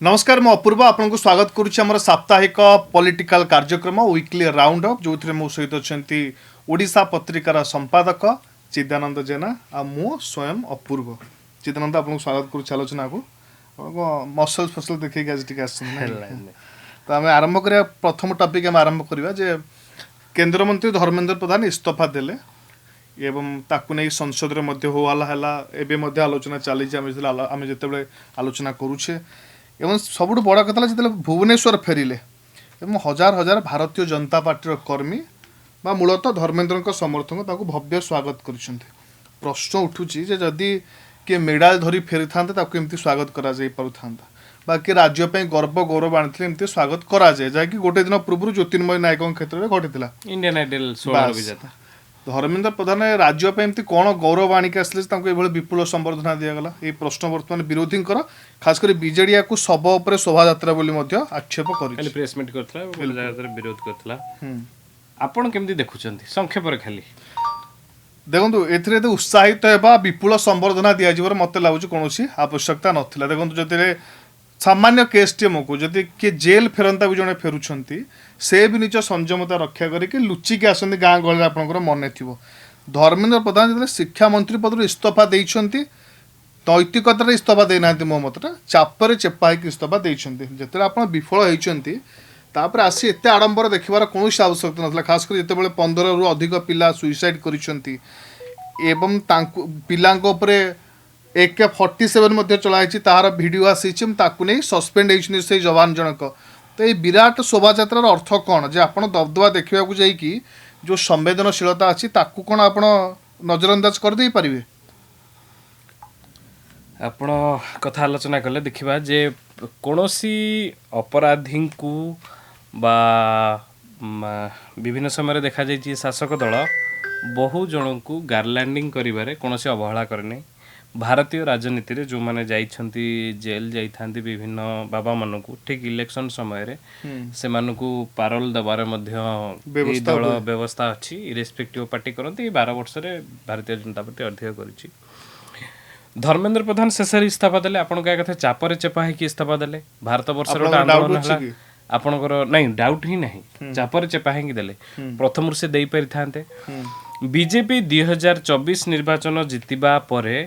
ନମସ୍କାର, ମୁଁ ଅପୂର୍ବ ଆପଣଙ୍କୁ ସ୍ୱାଗତ କରୁଛି ଆମର ସାପ୍ତାହିକ ପଲିଟିକାଲ କାର୍ଯ୍ୟକ୍ରମ ୱିକଲି ରାଉଣ୍ଡ ଅପ୍, ଯେଉଁଥିରେ ମୋ ସହିତ ଅଛନ୍ତି ଓଡ଼ିଶା ପତ୍ରିକାର ସମ୍ପାଦକ ଚିଦାନନ୍ଦ ଜେନା ଆଉ ମୁଁ ସ୍ୱୟଂ ଅପୂର୍ବ। ଚିଦାନନ୍ଦ, ଆପଣଙ୍କୁ ସ୍ୱାଗତ କରୁଛି ଆଲୋଚନାକୁ। ଆପଣ ମସଲ ଫସଲ ଦେଖେଇକି ଆଜି ଟିକେ ଆସିଛନ୍ତି ନାଇଁ? ତ ଆମେ ଆରମ୍ଭ କରିବା, ପ୍ରଥମ ଟପିକ୍ ଆମେ ଆରମ୍ଭ କରିବା ଯେ କେନ୍ଦ୍ରମନ୍ତ୍ରୀ ଧର୍ମେନ୍ଦ୍ର ପ୍ରଧାନ ଇସ୍ତଫା ଦେଲେ ଏବଂ ତାକୁ ନେଇ ସଂସଦରେ ମଧ୍ୟ ହୋହାଲ୍ଲା ହେଲା। ଏବେ ମଧ୍ୟ ଆଲୋଚନା ଚାଲିଛି, ଆମେ ଯେତେବେଳେ ଆଲୋଚନା କରୁଛେ। ଏବଂ ସବୁଠୁ ବଡ଼ କଥା ହେଲା, ଯେତେବେଳେ ଭୁବନେଶ୍ୱର ଫେରିଲେ ଏବଂ ହଜାର ହଜାର ଭାରତୀୟ ଜନତା ପାର୍ଟିର କର୍ମୀ ବା ମୂଳତଃ ଧର୍ମେନ୍ଦ୍ରଙ୍କ ସମର୍ଥକ ତାକୁ ଭବ୍ୟ ସ୍ୱାଗତ କରିଛନ୍ତି। ପ୍ରଶ୍ନ ଉଠୁଛି ଯେ ଯଦି କିଏ ମେଡାଲ ଧରି ଫେରିଥାନ୍ତେ, ତାକୁ ଏମିତି ସ୍ୱାଗତ କରାଯାଇ ପାରୁଥାନ୍ତା? ବା କିଏ ରାଜ୍ୟ ପାଇଁ ଗର୍ବ ଗୌରବ ଆଣିଥିଲେ ଏମିତି ସ୍ୱାଗତ କରାଯାଏ? ଯାହାକି ଗୋଟେ ଦିନ ପୂର୍ବରୁ ଜ୍ୟୋତିର୍ମୟ ନାୟକଙ୍କ କ୍ଷେତ୍ରରେ ଘଟିଥିଲା। ଇଣ୍ଡିଆନ୍ ଆଇଡଲ୍ 16ର ବାସ୍। ବିଜେତା। ଧର୍ମେନ୍ଦ୍ର ପ୍ରଧାନ ରାଜ୍ୟ ପାଇଁ ଏମିତି କ'ଣ ଗୌରବ ଆଣିକି ଆସିଲେ ଯେ ତାଙ୍କୁ ଏଭଳି ବିପୁଳ ସମ୍ବର୍ଦ୍ଧନା ଦିଆଗଲା? ଏହି ପ୍ରଶ୍ନ ବର୍ତ୍ତମାନ ବିରୋଧୀଙ୍କର, ଖାସ କରି ବିଜେଡି ୟାକୁ ଶବ ଉପରେ ଶୋଭାଯାତ୍ରା ବୋଲି ମଧ୍ୟ ଆକ୍ଷେପ କାଲି କରିଛି। ପ୍ରେସ୍ ମିଟ୍ କରିଥିଲା ଏବଂ ଗୋଟେ ଜାଗାରେ ବିରୋଧ କରିଥିଲା। ଆପଣ କେମିତି ଦେଖୁଛନ୍ତି ସଂକ୍ଷେପରେ ଖାଲି? ଦେଖନ୍ତୁ, ଏଥିରେ ଏତେ ଉତ୍ସାହିତ ହେବା, ବିପୁଳ ସମ୍ବର୍ଦ୍ଧନା ଦିଆଯିବାର ମୋତେ ଲାଗୁଛି କୌଣସି ଆବଶ୍ୟକତା ନଥିଲା। ଦେଖନ୍ତୁ, ଯଦି ସାମାନ୍ୟ କେସ୍ଟିଏ ମୁଁ କହୁଛି, ଯଦି କିଏ ଜେଲ୍ ଫେରନ୍ତା ବି ଜଣେ ଫେରୁଛନ୍ତି, ସେ ବି ନିଜ ସଂଯମତା ରକ୍ଷା କରିକି ଲୁଚିକି ଆସନ୍ତି ଗାଁ ଗହଳିରେ, ଆପଣଙ୍କର ମନେ ଥିବ। ଧର୍ମେନ୍ଦ୍ର ପ୍ରଧାନ ଯେତେବେଳେ ଶିକ୍ଷାମନ୍ତ୍ରୀ ପଦରୁ ଇସ୍ତଫା ଦେଇଛନ୍ତି, ନୈତିକତାରେ ଇସ୍ତଫା ଦେଇନାହାନ୍ତି। ମୋ ମତରେ ଚାପରେ ଚେପା ହେଇକି ଇସ୍ତଫା ଦେଇଛନ୍ତି। ଯେତେବେଳେ ଆପଣ ବିଫଳ ହେଇଛନ୍ତି, ତାପରେ ଆସି ଏତେ ଆଡ଼ମ୍ବର ଦେଖିବାର କୌଣସି ଆବଶ୍ୟକତା ନଥିଲା, ଖାସ କରି ଯେତେବେଳେ 15ରୁ ଅଧିକ ପିଲା ସୁଇସାଇଡ୍ କରିଛନ୍ତି ଏବଂ ତାଙ୍କୁ ପିଲାଙ୍କ ଉପରେ AK-47 ମଧ୍ୟ ଚଳାଇଛି, ତାହାର ଭିଡ଼ିଓ ଆସିଛି ଏବଂ ତାକୁ ନେଇ ସସ୍ପେଣ୍ଡ ହେଇଛନ୍ତି ସେଇ ଯବାନ ଜଣକ। ତ ଏଇ ବିରାଟ ଶୋଭାଯାତ୍ରାର ଅର୍ଥ କ'ଣ ଯେ ଆପଣ ଦବଦବା ଦେଖିବାକୁ ଯାଇକି ଯେଉଁ ସମ୍ବେଦନଶୀଳତା ଅଛି, ତାକୁ କ'ଣ ଆପଣ ନଜରଅନ୍ଦାଜ କରିଦେଇ ପାରିବେ? ଆପଣ କଥା ଆଲୋଚନା କଲେ, ଦେଖିବା ଯେ କୌଣସି ଅପରାଧୀଙ୍କୁ ବା ବିଭିନ୍ନ ସମୟରେ ଦେଖାଯାଇଛି, ଶାସକ ଦଳ ବହୁ ଜଣଙ୍କୁ ଗାର୍ଲାଣ୍ଡିଂ କରିବାରେ କୌଣସି ଅବହେଳା କରେନି। ଭାରତୀୟ ରାଜନୀତିରେ ଯେଉଁମାନେ ଯାଇଛନ୍ତି, ଜେଲ୍ ଯାଇଥାନ୍ତି, ବିଭିନ୍ନ ବାବାମାନଙ୍କୁ ଠିକ୍ ଇଲେକ୍ସନ ସମୟରେ ସେମାନଙ୍କୁ ପାରୋଲ ଦେବାରେ ମଧ୍ୟ ଏଇ ବ୍ୟବସ୍ଥା ଦଳ ହୁଏ। ବ୍ୟବସ୍ଥା ଅଛି। ଇରେସ୍ପେକ୍ଟିଭ ପାର୍ଟି କରନ୍ତି। ଏଇ 12 ବର୍ଷରେ ଭାରତୀୟ ଜନତା ପାର୍ଟି ଅଧିକ କରିଛି। ଧର୍ମେନ୍ଦ୍ର ପ୍ରଧାନ ଶେଷରେ ଇସ୍ତଫା ଦେଲେ। ଆପଣ କହିବା କଥା ଚାପରେ ଚେପା ହେଇକି ଇସ୍ତଫା ଦେଲେ। ଭାରତ ବର୍ଷର ଗୋଟେ ଆପଣଙ୍କର doubt ଆନ୍ଦୋଳନ ଅଛି ହେଲା। କି? ଆପଣଙ୍କର ନାଇଁ, ଡାଉଟ୍ ହିଁ ନାହିଁ। ଚାପରେ ଚେପା ହେଇକି ଦେଲେ। ପ୍ରଥମରୁ ସେ ଦେଇପାରିଥାନ୍ତେ। ବିଜେପି 2024 ନିର୍ବାଚନ ଜିତିବା ପରେ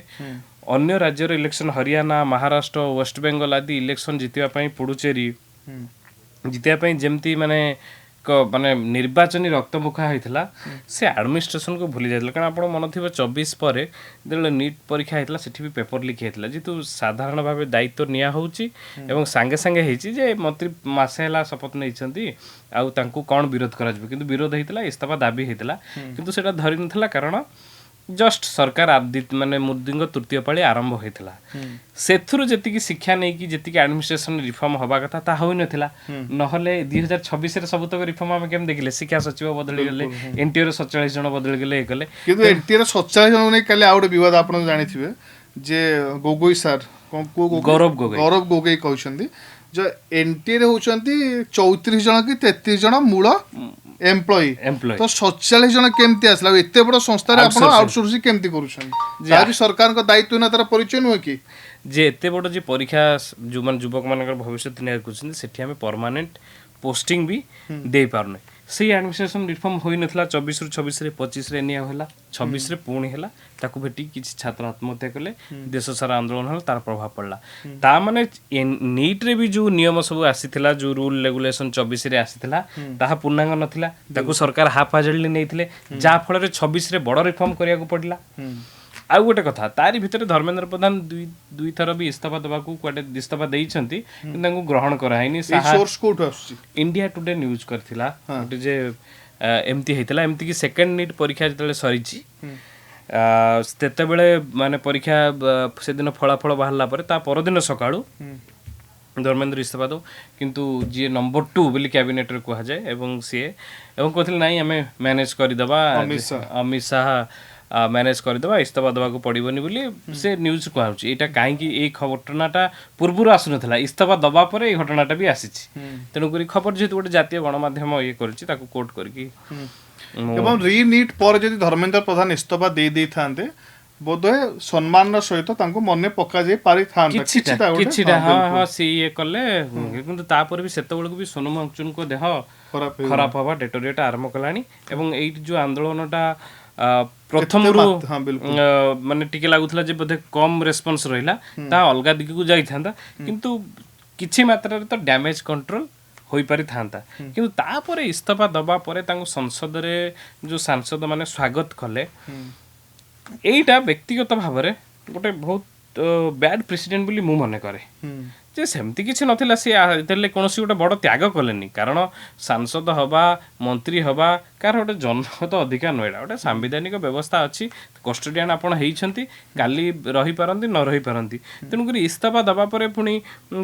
ଅନ୍ୟ ରାଜ୍ୟର ଇଲେକ୍ସନ, ହରିୟାଣା, ମହାରାଷ୍ଟ୍ର, ୱେଷ୍ଟବେଙ୍ଗଲ ଆଦି ଇଲେକ୍ସନ ଜିତିବା ପାଇଁ, ପୁଡୁଚେରୀ ଜିତିବା ପାଇଁ ଯେମିତି ମାନେ ମାନେ ନିର୍ବାଚନୀ ରକ୍ତମୁଖା ହେଇଥିଲା, ସେ ଆଡମିନିଷ୍ଟ୍ରେସନକୁ ଭୁଲି ଯାଇଥିଲା। କାରଣ ଆପଣ ମନେ ଥିବ, 24 ପରେ ଯେତେବେଳେ ନିଟ୍ ପରୀକ୍ଷା ହେଇଥିଲା, ସେଠି ବି ପେପର ଲିକ୍ ହେଇଥିଲା। ଯେହେତୁ ସାଧାରଣ ଭାବେ ଦାୟିତ୍ୱ ନିଆ ହେଉଛି ଏବଂ ସାଙ୍ଗେ ସାଙ୍ଗେ ହେଇଛି ଯେ ମନ୍ତ୍ରୀ ମାସେ ହେଲା ଶପଥ ନେଇଛନ୍ତି, ଆଉ ତାଙ୍କୁ କ'ଣ ବିରୋଧ କରାଯିବ? କିନ୍ତୁ ବିରୋଧ ହେଇଥିଲା, ଇସ୍ତଫା ଦାବି ହେଇଥିଲା, କିନ୍ତୁ ସେଇଟା ଧରି ନଥିଲା। କାରଣ ଜଷ୍ଟ ସରକାର ମାନେ ମୋଦିଙ୍କ ତୃତୀୟ ପାଳି ଆରମ୍ଭ ହେଇଥିଲା। ସେଥିରୁ ଯେତିକି ଶିକ୍ଷା ନେଇକି ଯେତିକି ଆଡମିନିଷ୍ଟ୍ରେସନ ରିଫର୍ମ ହବା କଥା, ତାହା ହୋଇନଥିଲା। ନହେଲେ 2026ରେ ସବୁତକ ରିଫର୍ମ ଆମେ କେମିତି ଦେଖିଲେ? ଶିକ୍ଷା ସଚିବ ବଦଳିଗଲେ, ଏନଟିଏର 47 ଜଣ ବଦଳିଗଲେ, ଇଏ କଲେ। କିନ୍ତୁ ଏନଟିଏର 47 ଜଣଙ୍କୁ ନେଇ କାଲି ଆଉ ଗୋଟେ ବିବାଦ, ଆପଣ ଜାଣିଥିବେ ଯେ ଗୋଗୋଇ ସାର୍, କଣ କୋଉ ଗୋଗୋଇ? ଗୌରବ ଗୋଗୋଇ। ଗୌରବ ଗୋଗୋଇ କହିଛନ୍ତି ଯେ ଏନଟିଏରେ ହଉଛନ୍ତି 34 ଜଣ କି 33 ଜଣ ମୂଳ ଏମ୍ପ୍ଲୟି। ଏମ୍ପ୍ଲୟି। ତ 47 ଜଣ କେମିତି ଆସିଲା? ଆଉ ଏତେ ବଡ଼ ସଂସ୍ଥାରେ ଆପଣ Outsourcing। Outsourcing କେମିତି କରୁଛନ୍ତି? ଯାହା ବି ସରକାରଙ୍କ ଦାୟିତ୍ୱ ନା, ତାର ପରିଚୟ ନୁହେଁ କି? ଯେ ଏତେ ବଡ଼ ଯେ ପରୀକ୍ଷା, ଯେଉଁମାନେ ଯୁବକମାନଙ୍କର ଭବିଷ୍ୟତ ନିଆଁ କରୁଛନ୍ତି, ସେଠି ଆମେ ପରମାନେଣ୍ଟ ପୋଷ୍ଟିଂ ବି ଦେଇପାରୁନେ। ସେଇ ଆଡମିନିଷ୍ଟ୍ରେସନ ରିଫର୍ମ ହୋଇନଥିଲା 24ରୁ 26ରେ। 25ରେ ନିଆ ହେଲା, 26ରେ ପୁଣି ହେଲା। ତାକୁ ଭେଟିକି କିଛି ଛାତ୍ର ଆତ୍ମହତ୍ୟା କଲେ, ଦେଶ ସାରା ଆନ୍ଦୋଳନ ହେଲା, ତାର ପ୍ରଭାବ ପଡ଼ିଲା। ତା ମାନେ ନିଟ୍ରେ ବି ଯେଉଁ ନିୟମ ସବୁ ଆସିଥିଲା, ଯେଉଁ ରୁଲ୍ ରେଗୁଲେସନ 24ରେ ଆସିଥିଲା, ତାହା ପୂର୍ଣ୍ଣାଙ୍ଗ ନଥିଲା। ତାକୁ ସରକାର ହାଫ୍ ହାଜାର୍ଡଲି ନେଇଥିଲେ, ଯାହା ଫଳରେ 26ରେ ବଡ଼ ରିଫର୍ମ କରିବାକୁ ପଡ଼ିଲା। ଆଉ ଗୋଟେ କଥା, ତାରି ଭିତରେ ଧର୍ମେନ୍ଦ୍ର ପ୍ରଧାନ ଦୁଇ ଦୁଇଥର ବି ଇସ୍ତଫା ଦେବାକୁ କୁଆଡ଼େ ଇସ୍ତଫା ଦେଇଛନ୍ତି, କିନ୍ତୁ ତାଙ୍କୁ ଗ୍ରହଣ କରାହେଇନି। ଏଇ ସାହା ସୋର୍ସ କୋଉଠୁ ଆସୁଛି? ଇଣ୍ଡିଆ ଟୁଡେ ନ୍ୟୁଜ୍ କରିଥିଲା ଗୋଟେ ଯେ ଏମିତି ହେଇଥିଲା। ଏମିତିକି ସେକେଣ୍ଡ ନିଟ୍ ପରୀକ୍ଷା ଯେତେବେଳେ ସରିଛି, ସେତେବେଳେ ମାନେ ପରୀକ୍ଷା ସେଦିନ ଫଳାଫଳ ବାହାରିଲା ପରେ ତା ପରଦିନ ସକାଳୁ ଧର୍ମେନ୍ଦ୍ର ଇସ୍ତଫା ଦଉ, କିନ୍ତୁ ଯିଏ ନମ୍ବର 2 ବୋଲି କ୍ୟାବିନେଟରେ କୁହାଯାଏ ଏବଂ ସିଏ ଏବଂ କହୁଥିଲେ, ନାଇଁ, ଆମେ ମ୍ୟାନେଜ କରିଦେବା। ଅମିତ ଶାହ। ଅମିତ ଶାହା ମ୍ୟାନେଜ କରିଦେବା, ଇସ୍ତଫା ଦେବାକୁ ପଡ଼ିବନି ବୋଲି ସେ ନ୍ୟୁଜ୍ କୁହାଯାଉଛି। ଏଇଟା କାହିଁକି ଏଇ ଘଟଣାଟା ପୂର୍ବରୁ ଆସୁନଥିଲା? ଇସ୍ତଫା ଦେବା ପରେ ଏଇ ଘଟଣାଟା ବି ଆସିଛି। ତେଣୁକରି ଖବର ଯେହେତୁ ଗୋଟେ ଜାତୀୟ ଗଣମାଧ୍ୟମ ଇଏ କରିଛି, ତାକୁ କୋଟ୍ କରିକି ଏବଂ ରି ନିଟ୍ ପରେ ଯଦି ଧର୍ମେନ୍ଦ୍ର ପ୍ରଧାନ ଇସ୍ତଫା ଦେଇ ଦେଇଥାନ୍ତେ, ବୋଧହୁଏ ସମ୍ମାନର ସହିତ ତାଙ୍କୁ ମନେ ପକାଯାଇ ପାରିଥାନ୍ତା। କିଛିଟା କିଛିଟା ଗୋଟେ, କିଛିଟା। ହଁ, ହଁ। ବିଲକୁଲ। ହଁ, ସେ ଇଏ କଲେ, କିନ୍ତୁ ତାପରେ ବି ସେତେବେଳକୁ ବି ସୋନମ ୱାଙ୍ଗଚୁକଙ୍କ ଦେହ ଖରାପ ହେଇଗଲା। ଖରାପ ହବା, ଡେଟୋରିଏଟ୍ ଆରମ୍ଭ କଲାଣି ଏବଂ ଏଇଠି ଯୋଉ ଆନ୍ଦୋଳନଟା ପ୍ରଥମରୁ ହଁ ବିଲକୁଲ ମାନେ ଟିକେ ଲାଗୁଥିଲା ଯେ ବୋଧେ କମ ରେସ୍ପନ୍ସ ରହିଲା, ତାହା ଅଲଗା ଦିଗକୁ ଯାଇଥାନ୍ତା, କିନ୍ତୁ କିଛି ମାତ୍ରାରେ ତ ଡ୍ୟାମେଜ କଣ୍ଟ୍ରୋଲ ହୋଇପାରିଥାନ୍ତା। କିନ୍ତୁ ତାପରେ ଇସ୍ତଫା ଦବା ପରେ ତାଙ୍କୁ ସଂସଦରେ ଯୋଉ ସାଂସଦ ମାନେ ସ୍ୱାଗତ କଲେ, ଏଇଟା ବ୍ୟକ୍ତିଗତ ଭାବରେ ଗୋଟେ ବହୁତ ବ୍ୟାଡ୍ ପ୍ରେସିଡେଣ୍ଟ ବୋଲି ମୁଁ ମନେ କରେ ଯେ ସେମିତି କିଛି ନଥିଲା। ସିଏ ଦେଲେ, କୌଣସି ଗୋଟେ ବଡ଼ ତ୍ୟାଗ କଲେନି, କାରଣ ସାଂସଦ ହବା, ମନ୍ତ୍ରୀ ହବା କାହାର ଗୋଟେ ଜନ୍ମଗତ ଅଧିକାର ନୁହେଁ। ଏଇଟା ଗୋଟେ ସାମ୍ବିଧାନିକ ବ୍ୟବସ୍ଥା ଅଛି। କଷ୍ଟୋଡିଆନ ଆପଣ ହେଇଛନ୍ତି, କାଲି ରହିପାରନ୍ତି, ନ ରହିପାରନ୍ତି। ତେଣୁକରି ଇସ୍ତଫା ଦେବା ପରେ ପୁଣି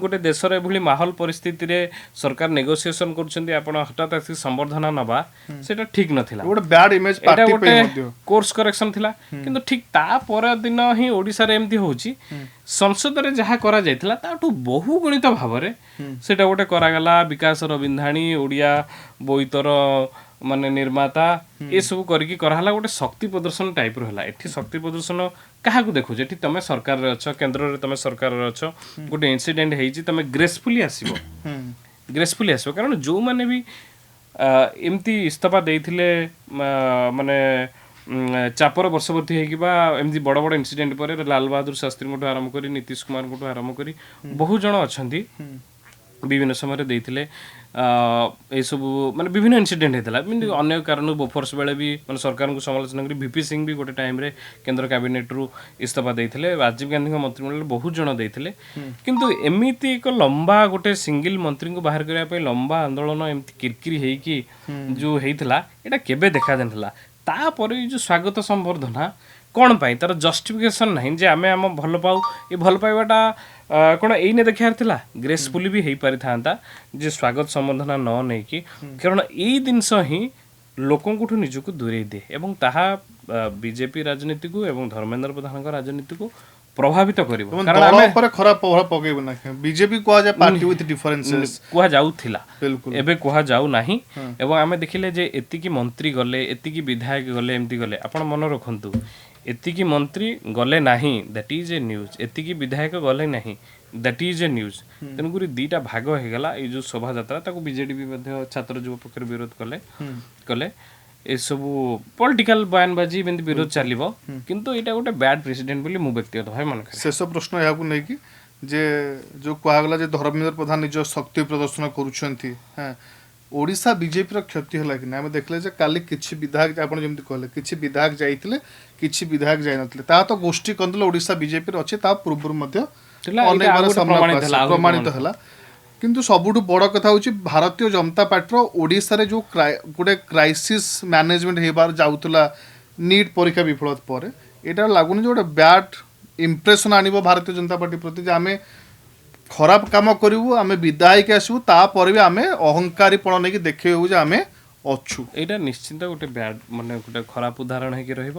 ଗୋଟେ ଦେଶର ଏଭଳି ମାହୋଲ ପରିସ୍ଥିତିରେ ସରକାର ନେଗୋସିଏସନ କରୁଛନ୍ତି, ଆପଣ ହଠାତ୍ ଆସିକି ସମ୍ବର୍ଦ୍ଧନା ନେବା ସେଇଟା ଠିକ ନଥିଲା। ଗୋଟେ ବ୍ୟାଡ ଇମେଜ ଏଇଟା ପାର୍ଟି ଗୋଟେ ପାଇଁ ମଧ୍ୟ। କୋର୍ସ କରେକ୍ସନ ଥିଲା। କିନ୍ତୁ ଠିକ ତା ପରଦିନ ହିଁ ଓଡ଼ିଶାରେ ଏମିତି ହଉଛି। ସଂସଦରେ ଯାହା କରାଯାଇଥିଲା, ତାଠୁ ବହୁ ଗୁଣିତ ଭାବରେ ସେଇଟା ଗୋଟେ କରାଗଲା। ବିକାଶର ବିନ୍ଧାଣୀ, ଓଡ଼ିଆ ବୋଇତର ମାନେ ନିର୍ମାତା, ଏସବୁ କରିକି କରାହେଲା। ଗୋଟେ ଶକ୍ତି ପ୍ରଦର୍ଶନ ଟାଇପର ହେଲା। ଏଠି ଶକ୍ତି ପ୍ରଦର୍ଶନ କାହାକୁ ଦେଖୁଛ? ଏଠି ତମେ ସରକାରରେ ଅଛ, କେନ୍ଦ୍ରରେ ତମେ ସରକାରରେ ଅଛ, ଗୋଟେ ଇନସିଡେଣ୍ଟ ହେଇଛି, ତମେ ଗ୍ରେସଫୁଲି ଆସିବ, ଗ୍ରେସଫୁଲି ଆସିବ। କାରଣ ଯୋଉମାନେ ବି ଏମିତି ଇସ୍ତଫା ଦେଇଥିଲେ, ମାନେ ଚାପର ବଶବର୍ତ୍ତୀ ହେଇକି ବା ଏମିତି ବଡ଼ ବଡ଼ ଇନସିଡେଣ୍ଟ ପରେ, ଲାଲ ବାହାଦୁର ଶାସ୍ତ୍ରୀଙ୍କଠୁ ଆରମ୍ଭ କରି, ନୀତିଶ କୁମାରଙ୍କଠୁ ଆରମ୍ଭ କରି ବହୁ ଜଣ ଅଛନ୍ତି, ବିଭିନ୍ନ ସମୟରେ ଦେଇଥିଲେ। ଏସବୁ ମାନେ ବିଭିନ୍ନ ଇନସିଡେଣ୍ଟ ହେଇଥିଲା। ଏମିତି ଅନ୍ୟ କାରଣରୁ ବୋଫର୍ସ ବେଳେ ବି ମାନେ ସରକାରଙ୍କୁ ସମାଲୋଚନା କରି ଭିପି ସିଂ ବି ଗୋଟେ ଟାଇମରେ କେନ୍ଦ୍ର କ୍ୟାବିନେଟରୁ ଇସ୍ତଫା ଦେଇଥିଲେ। ରାଜୀବ ଗାନ୍ଧୀଙ୍କ ମନ୍ତ୍ରିମଣ୍ଡଳରେ ବହୁତ ଜଣ ଦେଇଥିଲେ। କିନ୍ତୁ ଏମିତି ଏକ ଲମ୍ବା, ଗୋଟେ ସିଙ୍ଗଲ ମନ୍ତ୍ରୀଙ୍କୁ ବାହାର କରିବା ପାଇଁ ଲମ୍ବା ଆନ୍ଦୋଳନ ଏମିତି କିରକିରି ହେଇକି ଯୋଉ ହେଇଥିଲା, ଏଇଟା କେବେ ଦେଖାଯାଇନଥିଲା। ତାପରେ ଏଇ ଯୋଉ ସ୍ୱାଗତ ସମ୍ବର୍ଦ୍ଧନା କ'ଣ ପାଇଁ, ତାର ଜଷ୍ଟିଫିକେସନ ନାହିଁ ଯେ ଆମେ ଆମ ଭଲ ପାଉ। ଏ ଭଲ ପାଇବାଟା କ'ଣ ଏଇନେ ଦେଖିବାର ଥିଲା? ଗ୍ରେସଫୁଲି ବି ହେଇପାରିଥାନ୍ତା ଯେ ସ୍ୱାଗତ ସମ୍ବର୍ଦ୍ଧନା ନ ନେଇକି। କାରଣ ଏଇ ଜିନିଷ ହିଁ ଲୋକଙ୍କଠୁ ନିଜକୁ ଦୂରେଇ ଦିଏ ଏବଂ ତାହା ବିଜେପି ରାଜନୀତିକୁ ଏବଂ ଧର୍ମେନ୍ଦ୍ର ପ୍ରଧାନଙ୍କ ରାଜନୀତିକୁ ପ୍ରଭାବିତ କରିବ। ଏବଂ କାରଣ ଦଳ ଆମେ ଉପରେ ଖରାପ ପ୍ରଭାବ ପକେଇବ ନା। ବିଜେପି କୁହାଯାଏ ପାର୍ଟି ୱିଥ୍ ଡିଫରେନ୍ସେସ୍। କୁହାଯାଉଥିଲା, ଏବେ କୁହାଯାଉ ନାହିଁ। ଏବଂ ଆମେ ଦେଖିଲେ ଯେ ଏତିକି ମନ୍ତ୍ରୀ ଗଲେ, ଏତିକି ବିଧାୟକ ଗଲେ, ଏମିତି ଗଲେ। ଆପଣ ମନେ ରଖନ୍ତୁ, ଏତିକି ମନ୍ତ୍ରୀ ଗଲେ ନାହିଁ, that is a news. ଏତିକି ବିଧାୟକ ଗଲେ ନାହିଁ, that is a news. ତେଣୁକରି ଦିଟା ଭାଗ ହେଇଗଲା। ଏଇ ଯୋଉ ଶୋଭାଯାତ୍ରା, ତାକୁ ବିଜେଡି ବି ମଧ୍ୟ ଛାତ୍ର ଯୁବ ପକ୍ଷରୁ ବିରୋଧ କଲେ। ଏସବୁ ପଲିଟିକାଲ ବୟାନବାଜି, ଏମିତି ବିରୋଧ ଚାଲିବ, କିନ୍ତୁ ଏଇଟା ଗୋଟେ ବ୍ୟାଡ୍ ପ୍ରେସିଡେଣ୍ଟ ବୋଲି ମୁଁ ବ୍ୟକ୍ତିଗତ ଭାବେ ମନେ କରେ। ଶେଷ ପ୍ରଶ୍ନ ଏହାକୁ ନେଇକି ଯେ ଯୋଉ କୁହାଗଲା ଯେ ଧର୍ମେନ୍ଦ୍ର ପ୍ରଧାନ ନିଜ ଶକ୍ତି ପ୍ରଦର୍ଶନ କରୁଛନ୍ତି, ହଁ, ଓଡ଼ିଶା ବିଜେପିର କ୍ଷତି ହେଲା କି ନା? ଆମେ ଦେଖିଲେ ଯେ କାଲି କିଛି ବିଧାୟକ, ଆପଣ ଯେମିତି କହିଲେ, କିଛି ବିଧାୟକ ଯାଇଥିଲେ, କିଛି ବିଧାୟକ ଯାଇନଥିଲେ। ତାହା ତ ଗୋଷ୍ଠୀ କନ୍ଦଳ ଓଡ଼ିଶା ବିଜେପିର ଅଛି, ତା ପୂର୍ବରୁ ମଧ୍ୟ ଥିଲା, ଏଇଟା ଅନେକ ଆଉ ବାର ଗୋଟେ ସାମ୍ନାକୁ ପ୍ରମାଣିତ ଆସିଲା, ହେଲା, ଆହୁରି ପ୍ରମାଣିତ ହେଲା। କିନ୍ତୁ ସବୁଠୁ ବଡ଼ କଥା ହେଉଛି ଭାରତୀୟ ଜନତା ପାର୍ଟିର ଓଡ଼ିଶାରେ ଯୋଉ ଗୋଟେ କ୍ରାଇସିସ୍ ମ୍ୟାନେଜମେଣ୍ଟ ହେବାର ଯାଉଥିଲା ନିଟ୍ ପରୀକ୍ଷା ବିଫଳତା ପରେ, ଏଇଟା ଲାଗୁନି ଯେ ଗୋଟେ ବ୍ୟାଡ୍ ଇମ୍ପ୍ରେସନ୍ ଆଣିବ ଭାରତୀୟ ଜନତା ପାର୍ଟି ପ୍ରତି ଯେ ଆମେ ଖରାପ କାମ କରିବୁ, ଆମେ ବିଦା ହେଇକି ଆସିବୁ, ତାପରେ ବି ଆମେ ଅହଙ୍କାରୀପଣ ନେଇକି ଦେଖେଇବୁ ଯେ ଆମେ ଅଛୁ? ଏଇଟା ନିଶ୍ଚିନ୍ତ ଗୋଟେ ବ୍ୟାଡ୍, ମାନେ ଗୋଟେ ଖରାପ ଉଦାହରଣ ହେଇକି ରହିବ।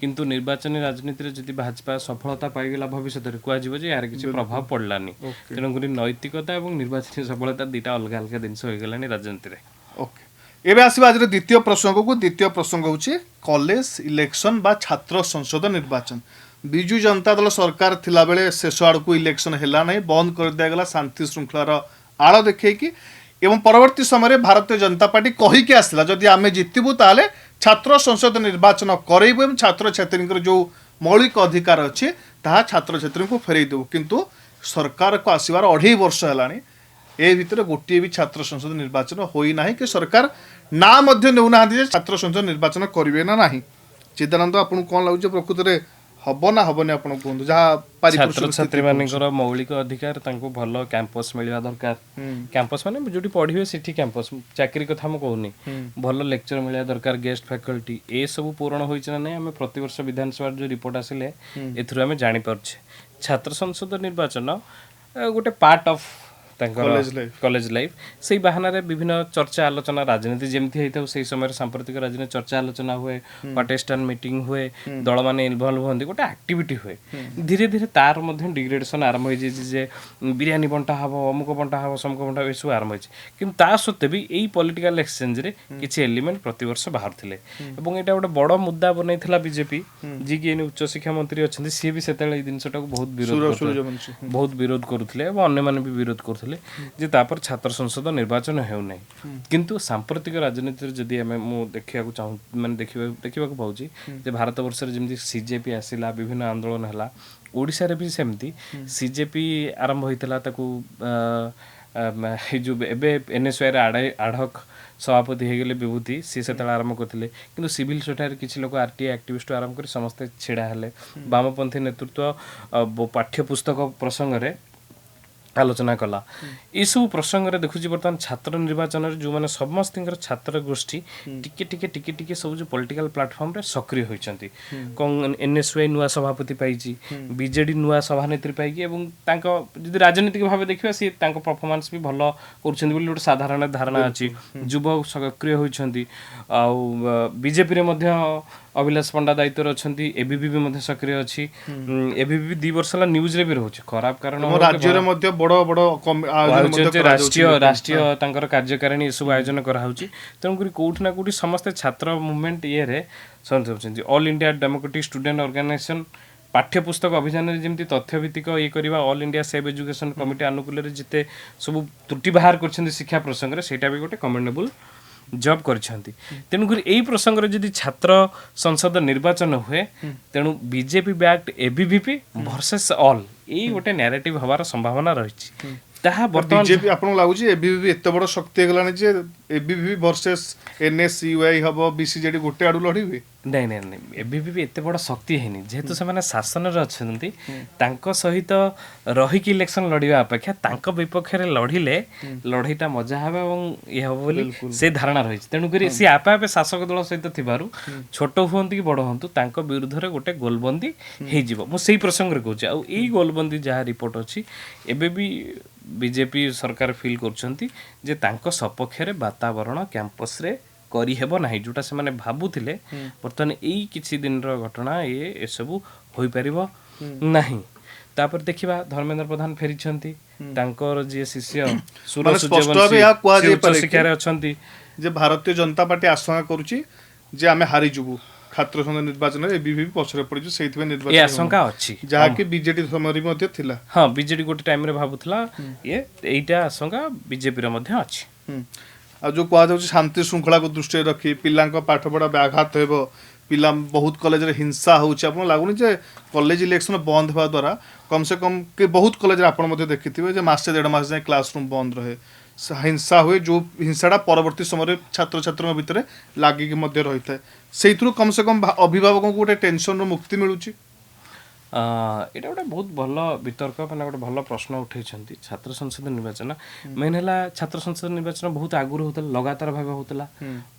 କିନ୍ତୁ ନିର୍ବାଚନୀ ରାଜନୀତିରେ ଯଦି ଭାଜପା ସଫଳତା ପାଇଗଲା, ଭବିଷ୍ୟତରେ କୁହାଯିବ ଯେ ଏହାର କିଛି ପ୍ରଭାବ ପଡ଼ିଲାନି। ତେଣୁକରି ନୈତିକତା ଏବଂ ନିର୍ବାଚନୀ ସଫଳତା ଦିଟା ଅଲଗା ଅଲଗା ଜିନିଷ ହେଇଗଲାଣି ରାଜନୀତିରେ। ଓକେ, ଏବେ ଆସିବା ଆଜିର ଦ୍ୱିତୀୟ ପ୍ରସଙ୍ଗକୁ। ଦ୍ୱିତୀୟ ପ୍ରସଙ୍ଗ ହେଉଛି କଲେଜ ଇଲେକ୍ସନ ବା ଛାତ୍ର ସଂସଦ ନିର୍ବାଚନ। ବିଜୁ ଜନତା ଦଳ ସରକାର ଥିଲାବେଳେ ଶେଷ ଆଡ଼କୁ ଇଲେକ୍ସନ ହେଲା ନାହିଁ, ବନ୍ଦ କରିଦିଆଗଲା ଶାନ୍ତି ଶୃଙ୍ଖଳାର ଆଳ ଦେଖେଇକି। ଏବଂ ପରବର୍ତ୍ତୀ ସମୟରେ ଭାରତୀୟ ଜନତା ପାର୍ଟି କହିକି ଆସିଲା, ଯଦି ଆମେ ଜିତିବୁ ତାହେଲେ ଛାତ୍ର ସଂସଦ ନିର୍ବାଚନ କରେଇବୁ ଏବଂ ଛାତ୍ରଛାତ୍ରୀଙ୍କର ଯେଉଁ ମୌଳିକ ଅଧିକାର ଅଛି ତାହା ଛାତ୍ରଛାତ୍ରୀଙ୍କୁ ଫେରେଇ ଦେବୁ। କିନ୍ତୁ ସରକାରକୁ ଆସିବାର 2.5 ବର୍ଷ ହେଲାଣି, ଏ ଭିତରେ ଗୋଟିଏ ବି ଛାତ୍ର ସଂସଦ ନିର୍ବାଚନ ହୋଇନାହିଁ କି ସରକାର ନାଁ ମଧ୍ୟ ନେଉନାହାନ୍ତି ଯେ ଛାତ୍ର ସଂସଦ ନିର୍ବାଚନ କରିବେ ନା ନାହିଁ। ଚିଦାନନ୍ଦ, ଆପଣଙ୍କୁ କ'ଣ ଲାଗୁଛି, ପ୍ରକୃତରେ ହବ ନା ହବନି? ଆପଣ କୁହନ୍ତୁ ଯାହା ପାରିପାର୍ଶ୍ୱିକ ସ୍ଥିତି। ଛାତ୍ରଛାତ୍ରୀ ମାନଙ୍କର ମୌଳିକ ଅଧିକାର, ତାଙ୍କୁ ଭଲ କ୍ୟାମ୍ପସ ମିଳିବା ଦରକାର। କ୍ୟାମ୍ପସ ମାନେ ଯୋଉଠି ପଢିବେ ସେଠି କ୍ୟାମ୍ପସ, ଚାକିରି କଥା ମୁଁ କହୁନି। ଭଲ ଲେକ୍ଚର ମିଳିବା ଦରକାର, ଗେଷ୍ଟ ଫ୍ୟାକଲ୍ଟି, ଏସବୁ ପୂରଣ ହୋଇଛି ନା ନାହିଁ, ଆମେ ପ୍ରତିବର୍ଷ ବିଧାନସଭାର ଯୋଉ ରିପୋର୍ଟ ଆସିଲେ ଏଥିରୁ ଆମେ ଜାଣିପାରୁଛେ। ଛାତ୍ର ସଂସଦ ନିର୍ବାଚନ ଗୋଟେ ପାର୍ଟ ଅଫ୍ ତାଙ୍କର କଲେଜ ଲାଇଫ। କଲେଜ ଲାଇଫ, ସେଇ ବାହାନାରେ ବିଭିନ୍ନ ଚର୍ଚ୍ଚା ଆଲୋଚନା, ରାଜନୀତି ଯେମିତି ହେଇଥାଉ, ସେଇ ସମୟରେ ସାମ୍ପ୍ରତିକ ରାଜନୀତି ଚର୍ଚ୍ଚା ଆଲୋଚନା ହୁଏ, ପାର୍ଟିଷ୍ଟାନ ମିଟିଂ ହୁଏ, ଦଳମାନେ ଇନଭଲ୍ଭ ହୁଅନ୍ତି, ଗୋଟେ ଆକ୍ଟିଭିଟି ହୁଏ। ଧୀରେ ଧୀରେ ତାର ମଧ୍ୟ ଡିଗ୍ରେଡେସନ ଆରମ୍ଭ ହେଇଯାଇଛି ଯେ ବିରିୟାନୀ ବଣ୍ଟା ହବ, ଅମୁକ ବଣ୍ଟା ହବ, ସମୁକ ବଣ୍ଟା ହବ, ଏସବୁ ଆରମ୍ଭ ହେଇଛି। କିନ୍ତୁ ତା ସତ୍ତ୍ୱେ ବି ଏଇ ପଲିଟିକାଲ ଏକ୍ସଚେଞ୍ଜରେ କିଛି ଏଲିମେଣ୍ଟ ପ୍ରତିବର୍ଷ ବାହାରୁଥିଲେ ଏବଂ ଏଇଟା ଗୋଟେ ବଡ଼ ମୁଦ୍ଦା ବନେଇଥିଲା ବିଜେପି। ଯିଏକି ଏଇନେ ଉଚ୍ଚଶିକ୍ଷା ମନ୍ତ୍ରୀ ଅଛନ୍ତି, ସିଏ ବି ସେତେବେଳେ ଏଇ ଜିନିଷଟାକୁ ବହୁତ ବିରୋଧ କରୁଥିଲେ, ସୂର୍ଯ୍ୟବଂଶୀ। ବହୁତ ବିରୋଧ କରୁଥିଲେ ଏବଂ ଅନ୍ୟମାନେ ବି ବିରୋଧ କରୁଥିଲେ ଯେ ତାପରେ ଛାତ୍ର ସଂସଦ ନିର୍ବାଚନ ହେଉନାହିଁ। କିନ୍ତୁ ସାମ୍ପ୍ରତିକ ରାଜନୀତିରେ ଯଦି ଆମେ ମୁଁ ଦେଖିବାକୁ ଚାହୁଁ, ମାନେ ଦେଖିବାକୁ ପାଉଛି ଯେ ଭାରତ ବର୍ଷରେ ଯେମିତି ସିଜେପି ଆସିଲା, ବିଭିନ୍ନ ଆନ୍ଦୋଳନ ହେଲା, ଓଡ଼ିଶାରେ ବି ସେମିତି ସିଜେପି ଆରମ୍ଭ ହୋଇଥିଲା। ତାକୁ ଏଇ ଯୋଉ ଏବେ ଏନ୍ଏସ୍ୟୁଆଇର ଆଡ଼ହକ ସଭାପତି ହେଇଗଲେ ବିଭୂତି, ସିଏ ସେତେବେଳେ ଆରମ୍ଭ କରିଥିଲେ। କିନ୍ତୁ ସିଭିଲ ସୋସାଇଟିରେ କିଛି ଲୋକ, ଆରଟିଆଇ ଆକ୍ଟିଭିଷ୍ଟ ଆରମ୍ଭ କରି ସମସ୍ତେ ଛିଡ଼ା ହେଲେ। ବାମପନ୍ଥୀ ନେତୃତ୍ୱ ପାଠ୍ୟପୁସ୍ତକ ପ୍ରସଙ୍ଗରେ ଆଲୋଚନା କଲା। ଏସବୁ ପ୍ରସଙ୍ଗରେ ଦେଖୁଛି ବର୍ତ୍ତମାନ ଛାତ୍ର ନିର୍ବାଚନରେ ଯେଉଁମାନେ ସମସ୍ତଙ୍କର ଛାତ୍ର ଗୋଷ୍ଠୀ ଟିକେ ଟିକେ ଟିକେ ଟିକେ ସବୁ ଯେଉଁ ପଲିଟିକାଲ ପ୍ଲାଟଫର୍ମରେ ସକ୍ରିୟ ହୋଇଛନ୍ତି। ଏନ୍ଏସ୍ୟୁଆଇ ନୂଆ ସଭାପତି ପାଇଛି, ବିଜେଡି ନୂଆ ସଭାନେତ୍ରୀ ପାଇକି, ଏବଂ ତାଙ୍କ ଯଦି ରାଜନୈତିକ ଭାବେ ଦେଖିବା, ସିଏ ତାଙ୍କ ପରଫର୍ମାନ୍ସ ବି ଭଲ କରୁଛନ୍ତି ବୋଲି ଗୋଟେ ସାଧାରଣ ଧାରଣା ଅଛି। ଯୁବ ସକ୍ରିୟ ହୋଇଛନ୍ତି। ଆଉ ବିଜେପିରେ ମଧ୍ୟ ଅଭିଲାଷ ପଣ୍ଡା ଦାୟିତ୍ୱରେ ଅଛନ୍ତି। ଏବିଭି ବି ମଧ୍ୟ ସକ୍ରିୟ ଅଛି। ଏବିଭି 2 ବର୍ଷ ହେଲା ନ୍ୟୁଜ୍ରେ ବି ରହୁଛି, ଖରାପ କାରଣ ଆମ ହଉ କି ରାଜ୍ୟରେ ମଧ୍ୟ ବଡ଼ ବଡ଼ ଆୟୋଜନ ମଧ୍ୟ କରାଯାଉଛି, କରାଯାଉଛି। ରାଷ୍ଟ୍ରୀୟ ରାଷ୍ଟ୍ରୀୟ ତାଙ୍କର କାର୍ଯ୍ୟକାରିଣୀ ଏସବୁ ଆୟୋଜନ କରାହେଉଛି। ତେଣୁକରି କୋଉଠି ନା କୋଉଠି ସମସ୍ତେ ଛାତ୍ର ମୁଭମେଣ୍ଟ ଇଏରେ ସନ୍ତୁଛନ୍ତି। All India democratic student organisation ପାଠ୍ୟପୁସ୍ତକ ଅଭିଯାନରେ ଯେମିତି ତଥ୍ୟଭିତ୍ତିକ ଇଏ କରିବା, all India save education committee ଆନୁକୂଲ୍ୟରେ ଯେତେ ସବୁ ତ୍ରୁଟି ବାହାର କରିଛନ୍ତି ଶିକ୍ଷା ପ୍ରସଙ୍ଗରେ, ସେଇଟା ବି ଗୋଟେ କମେଣ୍ଡେବୁଲ୍ ଜବ୍ କରିଛନ୍ତି। ତେଣୁକରି ଏଇ ପ୍ରସଙ୍ଗରେ ଯଦି ଛାତ୍ର ସଂସଦ ନିର୍ବାଚନ ହୁଏ, ତେଣୁ ବିଜେପି ବ୍ୟାକ୍ଡ ଏବିଭିପି ଭର୍ସେସ୍ ଅଲ୍, ଏଇ ଗୋଟେ ନ୍ୟାରେଟିଭ ହବାର ସମ୍ଭାବନା ରହିଛି। ତାହା ବର୍ତ୍ତମାନ ବିଜେପି, ଆପଣଙ୍କୁ ଲାଗୁଛି ଏବିଭିପି ଏତେ ବଡ଼ ଶକ୍ତି ହେଇଗଲାଣି ଯେ ଏବିଭିପି ଭର୍ସେସ୍ ଏନ୍ଏସ୍ୟୁଆଇ ହବ, ବିସିଜେଡି ଗୋଟେ ଆଡୁ ଲଢିବେ? ନାଇଁ ନାଇଁ ନାଇଁ, ଏବିଭିପି ଏତେ ବଡ଼ ଶକ୍ତି ହେଇନି। ଯେହେତୁ ସେମାନେ ଶାସନରେ ଅଛନ୍ତି, ତାଙ୍କ ସହିତ ରହିକି ଇଲେକ୍ସନ ଲଢ଼ିବା ଅପେକ୍ଷା ତାଙ୍କ ବିପକ୍ଷରେ ଲଢ଼ିଲେ ଲଢ଼େଇଟା ମଜା ହେବ ଏବଂ ଇଏ ହେବ ବୋଲି ସେ ଧାରଣା ରହିଛି। ତେଣୁକରି ସିଏ ଆପେ ଆପେ ଶାସକ ଦଳ ସହିତ ଥିବାରୁ ଛୋଟ ହୁଅନ୍ତୁ କି ବଡ଼ ହୁଅନ୍ତୁ, ତାଙ୍କ ବିରୁଦ୍ଧରେ ଗୋଟେ ଗୋଲବନ୍ଦି ହେଇଯିବ। ମୁଁ ସେଇ ପ୍ରସଙ୍ଗରେ କହୁଛି। ଆଉ ଏଇ ଗୋଲବନ୍ଦି ଯାହା ରିପୋର୍ଟ ଅଛି, ଏବେ ବି ବିଜେପି ସରକାର ଫିଲ୍ କରୁଛନ୍ତି ଯେ ତାଙ୍କ ସପକ୍ଷରେ ବାତାବରଣ କ୍ୟାମ୍ପସରେ କରିହେବ ନାହିଁ, ଯୋଉଟା ସେମାନେ ଭାବୁଥିଲେ। ବର୍ତ୍ତମାନ ଏଇ କିଛି ଦିନର ଘଟଣା ଇଏ ଏସବୁ ହୋଇପାରିବ ନାହିଁ। ତାପରେ ଦେଖିବା, ଧର୍ମେନ୍ଦ୍ର ପ୍ରଧାନ ଫେରିଛନ୍ତି, ତାଙ୍କର ଯିଏ ଶିଷ୍ୟ ସୁର ମାନେ ସ୍ପଷ୍ଟ ଭାବେ ସୂର୍ଯ୍ୟବଂଶୀ ଏହା କୁହାଯାଇପାରେ ସେ ଉଚ୍ଚଶିକ୍ଷାରେ ଅଛନ୍ତି। ଯେ ଭାରତୀୟ ଜନତା ପାର୍ଟି ଆଶଙ୍କା କରୁଛି ଯେ ଆମେ ହାରିଯିବୁ ଛାତ୍ର ସଂସଦ ନିର୍ବାଚନରେ, ଏବିଭିପି ପଛରେ ପଡ଼ିଯିବ, ସେଇଥିପାଇଁ ଏ ନିର୍ବାଚନ ଆଶଙ୍କା ଅଛି, ହେଉନି। ଯାହାକି ବିଜେଡି ସମୟରେ ବି ମଧ୍ୟ ଥିଲା। ହଁ, ବିଜେଡି ଗୋଟେ ଟାଇମରେ ଭାବୁଥିଲା ଇଏ, ଏଇଟା ଆଶଙ୍କା ବିଜେପିର ମଧ୍ୟ ଅଛି। ଆଉ ଯୋଉ କୁହାଯାଉଛି ଶାନ୍ତି ଶୃଙ୍ଖଳାକୁ ଦୃଷ୍ଟିରେ ରଖି ପିଲାଙ୍କ ପାଠପଢ଼ା ବ୍ୟାଘାତ ହେବ, ପିଲା ବହୁତ କଲେଜରେ ହିଂସା ହେଉଛି, ଆପଣଙ୍କୁ ଲାଗୁନି ଯେ କଲେଜ ଇଲେକ୍ସନ ବନ୍ଦ ହେବା ଦ୍ୱାରା କମ୍ ସେ କମ୍ କି ବହୁତ କଲେଜରେ ଆପଣ ମଧ୍ୟ ଦେଖିଥିବେ ଯେ ମାସେ ଦେଢ଼ ମାସ ଯାଏଁ କ୍ଲାସ ରୁମ୍ ବନ୍ଦ ରହେ, ହିଂସା ହୁଏ, ଯୋଉ ହିଂସାଟା ପରବର୍ତ୍ତୀ ସମୟରେ ଛାତ୍ରଛାତ୍ରୀଙ୍କ ଭିତରେ ଲାଗିକି ମଧ୍ୟ ରହିଥାଏ, ସେଇଥିରୁ କମ୍ ସେ କମ୍ ଅଭିଭାବକଙ୍କୁ ଗୋଟେ ଟେନସନରୁ ମୁକ୍ତି ମିଳୁଛି? ଏଇଟା ଗୋଟେ ବହୁତ ଭଲ ବିତର୍କ, ମାନେ ଗୋଟେ ଭଲ ପ୍ରଶ୍ନ ଉଠେଇଛନ୍ତି। ଛାତ୍ର ସଂସଦ ନିର୍ବାଚନ ମେନ୍ ହେଲା, ଛାତ୍ର ସଂସଦ ନିର୍ବାଚନ ବହୁତ ଆଗରୁ ହଉଥିଲା, ଲଗାତାର ଭାବେ ହଉଥିଲା,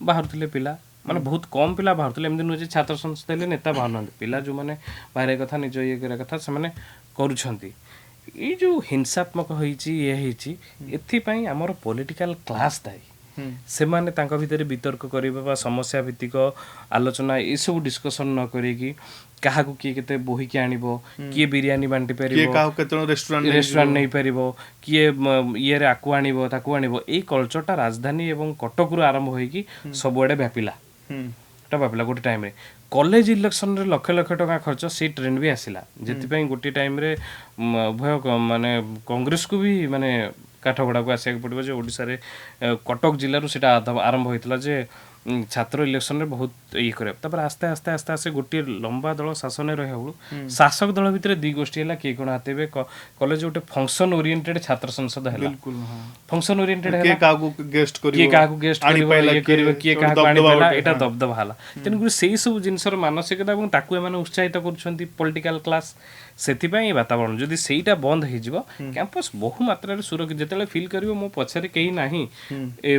ବାହାରୁଥିଲେ ପିଲା, ମାନେ ବହୁତ କମ୍ ପିଲା ବାହାରୁଥିଲେ। ଏମିତି ନୁହେଁ ଯେ ଛାତ୍ର ସଂସଦ ହେଲେ ନେତା ବାହାରୁନାହାନ୍ତି। ପିଲା ଯୋଉମାନେ ବାହାରିବା କଥା, ନିଜ ଇଏ କରିବା କଥା, ସେମାନେ କରୁଛନ୍ତି। ଏଇ ଯୋଉ ହିଂସାତ୍ମକ ହେଇଛି, ଇଏ ହେଇଛି, ଏଥିପାଇଁ ଆମର ପଲିଟିକାଲ କ୍ଲାସ୍ ଦାୟୀ। ସେମାନେ ତାଙ୍କ ଭିତରେ ବିତର୍କ କରିବା ବା ସମସ୍ୟା ଭିତ୍ତିକ ଆଲୋଚନା ଏସବୁ ଡିସ୍କସନ୍ ନ କରିକି କାହାକୁ କିଏ କେତେ ବୋହିକି ଆଣିବ, କିଏ ବିରିୟାନୀ ବାଣ୍ଟି କିଏ ପାରିବ, କାହାକୁ କେତେ ରେଷ୍ଟୁରାଣ୍ଟ ରେଷ୍ଟୁରାଣ୍ଟ ନେଇପାରିବ, କିଏ ଇଏରେ ଆକୁ ଆଣିବ, ତାକୁ ଆଣିବ, ଏଇ କଲଚରଟା ରାଜଧାନୀ ଏବଂ କଟକରୁ ଆରମ୍ଭ ହେଇକି ସବୁଆଡ଼େ ବ୍ୟାପିଲା। ଏଟା ବ୍ୟାପିଲା। ଗୋଟେ ଟାଇମରେ କଲେଜ ଇଲେକ୍ସନରେ ଲକ୍ଷ ଲକ୍ଷ ଟଙ୍କା ଖର୍ଚ୍ଚ, ସେଇ ଟ୍ରେଣ୍ଡ ବି ଆସିଲା, ସେଥିପାଇଁ ଗୋଟିଏ ଟାଇମରେ ଉଭୟ ମାନେ କଂଗ୍ରେସକୁ ବି ମାନେ କାଠଗଡ଼ାକୁ ଆସିବାକୁ ପଡ଼ିବ ଯେ ଓଡ଼ିଶାରେ କଟକ ଜିଲ୍ଲାରୁ ସେଇଟା ଆରମ୍ଭ ହୋଇଥିଲା ଯେ ଛାତ୍ର ଇଲେକ୍ସନରେ ବହୁତ ଇଏ କରିବା। ତାପରେ ଆସ୍ତେ ଆସ୍ତେ ଆସ୍ତେ ଆସ୍ତେ ଗୋଟିଏ ଲମ୍ବା ଦଳ ଶାସନରେ ରହିବା ବେଳକୁ ଶାସକ ଦଳ ଭିତରେ ଦି ଗୋଷ୍ଠୀ ହେଲା, କିଏ କ'ଣ ହାତେଇବେ। କଲେଜ ଗୋଟେ ଫଙ୍କସନ ଓରିଏଣ୍ଟେଡ ଛାତ୍ର ସଂସଦ ହେଲା। ବିଲକୁଲ ହଁ ଫଙ୍କସନ ଓରିଏଣ୍ଟେଡ କିଏ ହେଲା, କାହାକୁ ଗେଷ୍ଟ କରିବ, କିଏ କାହାକୁ ଗେଷ୍ଟ କରିବ, ଆଣିପାଇଲା, ଇଏ କରିବ, କିଏ ଗୋଟେ କାହାକୁ ଦବଦବା ଆଣିପାରିଲା, ଗୋଟେ, ଏଇଟା ଦବଦବା ହେଲା। ତେଣୁକରି ସେଇ ସବୁ ଜିନିଷର ମାନସିକତା ଏବଂ ତାକୁ ଏମାନେ ଉତ୍ସାହିତ କରୁଛନ୍ତି ପଲିଟିକାଲ କ୍ଲାସ୍, ସେଥିପାଇଁ ଏ ବାତାବରଣ। ଯଦି ସେଇଟା ବନ୍ଦ ହେଇଯିବ, କ୍ୟାମ୍ପସ୍ ବହୁ ମାତ୍ରାରେ ସୁରକ୍ଷିତ। ଯେତେବେଳେ ଫିଲ୍ କରିବ ମୋ ପଛରେ କେହି ନାହିଁ, ଏ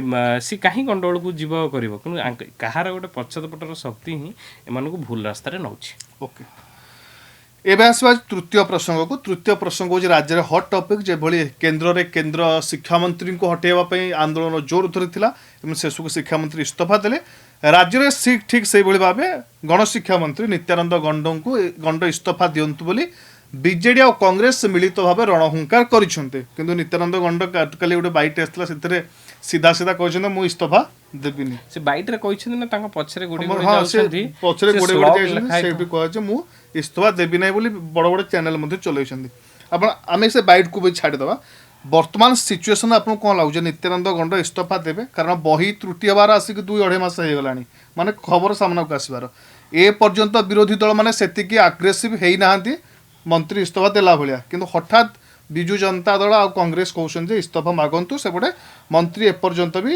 ସିଏ କାହିଁ ଗଣ୍ଡଗୋଳକୁ ଯିବ କରିବ? କିନ୍ତୁ କାହାର ଗୋଟେ ପଶ୍ଚାତପଟର ଶକ୍ତି ହିଁ ଏମାନଙ୍କୁ ଭୁଲ ରାସ୍ତାରେ ନଉଛି। ଓକେ, ଏବେ ଆସିବା ତୃତୀୟ ପ୍ରସଙ୍ଗକୁ। ତୃତୀୟ ପ୍ରସଙ୍ଗ ହେଉଛି ରାଜ୍ୟରେ ହଟ୍ ଟପିକ୍। ଯେଭଳି କେନ୍ଦ୍ରରେ କେନ୍ଦ୍ର ଶିକ୍ଷାମନ୍ତ୍ରୀଙ୍କୁ ହଟାଇବା ପାଇଁ ଆନ୍ଦୋଳନ ଜୋର ଧରିଥିଲା ଏବଂ ଶେଷକୁ ଶିକ୍ଷାମନ୍ତ୍ରୀ ଇସ୍ତଫା ଦେଲେ, ରାଜ୍ୟରେ ଠିକ୍ ସେଇଭଳି ଭାବେ ଗଣଶିକ୍ଷା ମନ୍ତ୍ରୀ ନିତ୍ୟାନନ୍ଦ ଗଣ୍ଡ ଇସ୍ତଫା ଦିଅନ୍ତୁ ବୋଲି ବିଜେଡି ଆଉ କଂଗ୍ରେସ ମିଳିତ ଭାବେ ରଣହୁଙ୍କାର କରିଛନ୍ତି। କିନ୍ତୁ ନିତ୍ୟାନନ୍ଦ ଗଣ୍ଡ କାଲି ଗୋଟେ ବାଇଟ୍ ଆସିଥିଲା, ସେଥିରେ ସିଧା ସିଧା କହିଛନ୍ତି, ମୁଁ ଇସ୍ତଫା ଦେବିନି। ସେ ବାଇଟ୍ରେ କହିଛନ୍ତି ନା ତାଙ୍କ ପଛରେ ଗୋଡେଇ ଗୋଡେଇ ହଁ, ସେ ଯାଉଛନ୍ତି? ପଛରେ ସେ ଗୋଡେଇ ଗୋଡେଇ slug ଯାଇଛନ୍ତି। ଲେଖା ହେଇଥିବ। ସେଇଠି କୁହାଯାଉଛି ମୁଁ ଇସ୍ତଫା ଦେବି ନାହିଁ ବୋଲି ବଡ଼ ବଡ଼ ଚ୍ୟାନେଲ ମଧ୍ୟ ଚଲେଇଛନ୍ତି। ଆପଣ ଆମେ ସେ ବାଇଟ୍କୁ ବି ଛାଡ଼ିଦେବା। ବର୍ତ୍ତମାନ ସିଚୁଏସନ୍ ଆପଣଙ୍କୁ କ'ଣ ଲାଗୁଛି, ନିତ୍ୟାନନ୍ଦ ଗଣ୍ଡ ଇସ୍ତଫା ଦେବେ? କାରଣ ବହି ତ୍ରୁଟି ହେବାର ଆସିକି 2-2.5 ମାସ ହେଇଗଲାଣି, ମାନେ ଖବର ସାମ୍ନାକୁ ଆସିବାର। ଏ ପର୍ଯ୍ୟନ୍ତ ବିରୋଧୀ ଦଳମାନେ ସେତିକି ଆଗ୍ରେସିଭ୍ ହେଇନାହାନ୍ତି ମନ୍ତ୍ରୀ ଇସ୍ତଫା ଦେଲା ଭଳିଆ। କିନ୍ତୁ ହଠାତ୍ ବିଜୁ ଜନତା ଦଳ ଆଉ କଂଗ୍ରେସ କହୁଛନ୍ତି ଯେ ଇସ୍ତଫା ମାଗନ୍ତୁ। ସେପଟେ ମନ୍ତ୍ରୀ ଏପର୍ଯ୍ୟନ୍ତ ବି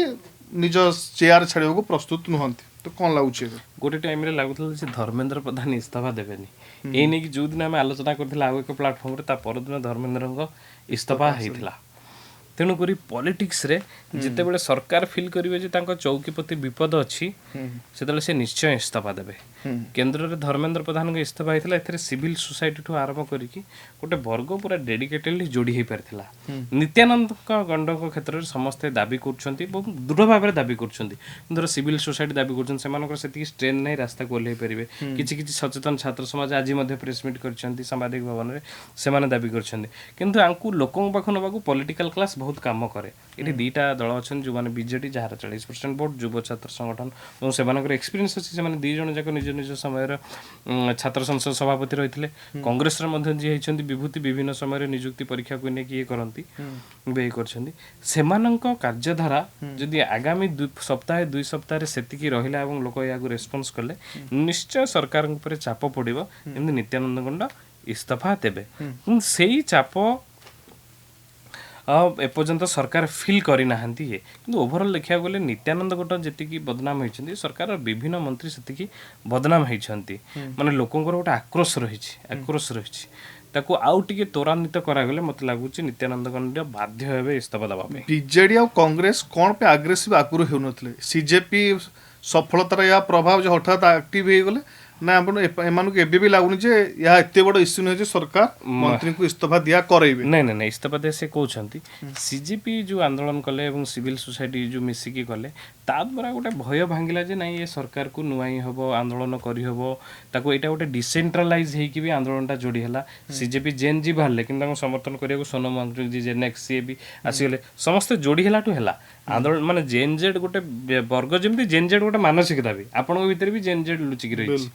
ନିଜ ଚେୟାର ଛାଡ଼ିବାକୁ ପ୍ରସ୍ତୁତ ନୁହନ୍ତି। ତ କ'ଣ ଲାଗୁଛି ଏବେ? ଗୋଟେ ଟାଇମରେ ଲାଗୁଥିଲା ଯେ ଧର୍ମେନ୍ଦ୍ର ପ୍ରଧାନ ଇସ୍ତଫା ଦେବେନି। ଏଇ ନେଇକି ଯୋଉଦିନ ଆମେ ଆଲୋଚନା କରିଥିଲେ ଆଉ ଏକ ପ୍ଲାଟଫର୍ମରେ, ତା ପରଦିନ ଧର୍ମେନ୍ଦ୍ରଙ୍କ ଇସ୍ତଫା ହେଇଥିଲା। ତେଣୁକରି ପଲିଟିକ୍ସରେ ଯେତେବେଳେ ସରକାର ଫିଲ୍ କରିବେ ଯେ ତାଙ୍କ ଚୌକି ପ୍ରତି ବିପଦ ଅଛି, ସେତେବେଳେ ସେ ନିଶ୍ଚୟ ଇସ୍ତଫା ଦେବେ। କେନ୍ଦ୍ରରେ ଧର୍ମେନ୍ଦ୍ର ପ୍ରଧାନଙ୍କ ଇସ୍ତଫା ହେଇଥିଲା। ଏଥିରେ ସିଭିଲ ସୋସାଇଟିଠୁ ଆରମ୍ଭ କରିକି ଗୋଟେ ବର୍ଗ ପୁରା ଡେଡିକେଟେଡଲି ଯୋଡ଼ି ହେଇପାରିଥିଲା। ନିତ୍ୟାନନ୍ଦଙ୍କ ଗଣ୍ଡଙ୍କ କ୍ଷେତ୍ରରେ ସମସ୍ତେ ଦାବି କରୁଛନ୍ତି, ବହୁତ ଦୃଢ଼ ଭାବରେ ଦାବି କରୁଛନ୍ତି। କିନ୍ତୁ ଧର ସିଭିଲ ସୋସାଇଟି ଦାବି କରୁଛନ୍ତି, ସେମାନଙ୍କର ସେତିକି ଷ୍ଟ୍ରେନ୍ଥ ନାହିଁ ରାସ୍ତାକୁ ଓହ୍ଲେଇ ପାରିବେ। କିଛି କିଛି ସଚେତନ ଛାତ୍ର ସମାଜ ଆଜି ମଧ୍ୟ ପ୍ରେସମିଟ୍ କରିଛନ୍ତି ସାମ୍ବାଦିକ ଭବନରେ, ସେମାନେ ଦାବି କରିଛନ୍ତି। କିନ୍ତୁ ଆଙ୍କୁ ଲୋକଙ୍କ ପାଖକୁ ନେବାକୁ ପଲିଟିକାଲ କ୍ଲାସ୍ ବହୁତ କାମ କରେ। ଏଠି ଦିଟା ଦଳ ଅଛନ୍ତି, ଯେଉଁମାନେ ବିଜେଡି, ଯାହାର 40% ଭୋଟ, ଯୁବ ଛାତ୍ର ସଂଗଠନ ଏବଂ ସେମାନଙ୍କର ଏକ୍ସପିରିଏନ୍ସ ଅଛି। ସେମାନେ ଦୁଇ ଜଣ ଯାକ ନିଜ ନିଜ ସମୟର ଛାତ୍ର ସଂସଦ ସଭାପତି ରହିଥିଲେ। କଂଗ୍ରେସର ମଧ୍ୟ ଯିଏ ହେଇଛନ୍ତି ବିଭୂତି, ବିଭିନ୍ନ ସମୟରେ ନିଯୁକ୍ତି ପରୀକ୍ଷାକୁ ନେଇକି ଇଏ କରନ୍ତି, ଏବେ ଇଏ କରିଛନ୍ତି। ସେମାନଙ୍କ କାର୍ଯ୍ୟଧାରା ଯଦି ଆଗାମୀ 2 ସପ୍ତାହେ 2 ସପ୍ତାହରେ ସେତିକି ରହିଲା ଏବଂ ଲୋକ ଏହାକୁ ରେସ୍ପନ୍ସ କଲେ, ନିଶ୍ଚୟ ସରକାରଙ୍କ ଉପରେ ଚାପ ପଡ଼ିବ, ଯେମିତି ନିତ୍ୟାନନ୍ଦ ଗଣ୍ଡ ଇସ୍ତଫା ଦେବେ। କିନ୍ତୁ ସେଇ ଚାପ ଏପର୍ଯ୍ୟନ୍ତ ସରକାର ଫିଲ୍ କରିନାହାନ୍ତି ଇଏ। କିନ୍ତୁ ଓଭରଅଲ୍ ଦେଖିବାକୁ ଗଲେ ନିତ୍ୟାନନ୍ଦ ଗଣ୍ଡ ଯେତିକି ବଦନାମ ହେଇଛନ୍ତି, ସରକାରର ବିଭିନ୍ନ ମନ୍ତ୍ରୀ ସେତିକି ବଦନାମ ହେଇଛନ୍ତି। ମାନେ ଲୋକଙ୍କର ଗୋଟେ ଆକ୍ରୋଶ ରହିଛି। ତାକୁ ଆଉ ଟିକେ ତ୍ୱରାନ୍ୱିତ କରାଗଲେ ମୋତେ ଲାଗୁଛି ନିତ୍ୟାନନ୍ଦ ଗଣ୍ଡ ବାଧ୍ୟ ହେବେ ଇସ୍ତଫା ଦେବା ପାଇଁ। ବିଜେଡି ଆଉ କଂଗ୍ରେସ କ'ଣ ପାଇଁ ଆଗ୍ରେସିଭ ଆଗରୁ ହେଉନଥିଲେ? ସିଜେପି ସଫଳତାର ଏହା ପ୍ରଭାବ ଯେ ହଠାତ୍ ଆକ୍ଟିଭ ହେଇଗଲେ, ନା ଆପଣ ଏମାନଙ୍କୁ ଏବେ ବି ଲାଗୁନି ଯେ ଏହା ଏତେ ବଡ଼ ଇସ୍ୟୁ ନୁହେଁ ଯେ ସରକାର ମନ୍ତ୍ରୀଙ୍କୁ ଇସ୍ତଫା ଦିଆ କରେଇବେ? ନାଇଁ ନାଇଁ ନାଇଁ ଇସ୍ତଫା ଦିଆ ସେ କହୁଛନ୍ତି। ସିଜେପି ଯେଉଁ ଆନ୍ଦୋଳନ କଲେ ଏବଂ ସିଭିଲ ସୋସାଇଟି ଯେଉଁ ମିଶିକି କଲେ, ତା ଦ୍ୱାରା ଗୋଟେ ଭୟ ଭାଙ୍ଗିଲା ଯେ ନାଇଁ, ଏ ସରକାରକୁ ନୁଆଇଁ ହବ, ଆନ୍ଦୋଳନ କରିହବ ତାକୁ। ଏଇଟା ଗୋଟେ ଡିସେଣ୍ଟ୍ରାଲାଇଜ ହେଇକି ବି ଆନ୍ଦୋଳନଟା ଯୋଡ଼ି ହେଲା। ସିଜେପି, ଜେନ୍ ଜି ବାହାରିଲେ, କିନ୍ତୁ ତାଙ୍କୁ ସମର୍ଥନ କରିବାକୁ ସୋନମ ୱାଙ୍ଗଚୁକ ଯିଏ ଜେନ୍ ଏକ୍ସ, ସିଏ ବି ଆସିଗଲେ। ସମସ୍ତେ ଯୋଡ଼ି ହେଲାଠୁ ହେଲା ଆନ୍ଦୋଳନ। ମାନେ ଜେନ୍ ଜେଡ୍ ଗୋଟେ ବର୍ଗ, ଯେମିତି ଜେନ୍ ଜେଡ୍ ଗୋଟେ ମାନସିକତା ବି, ଆପଣଙ୍କ ଭିତରେ ବି ଜେନ୍ ଜେଡ୍ ଲୁଚିକି ରହିଛି।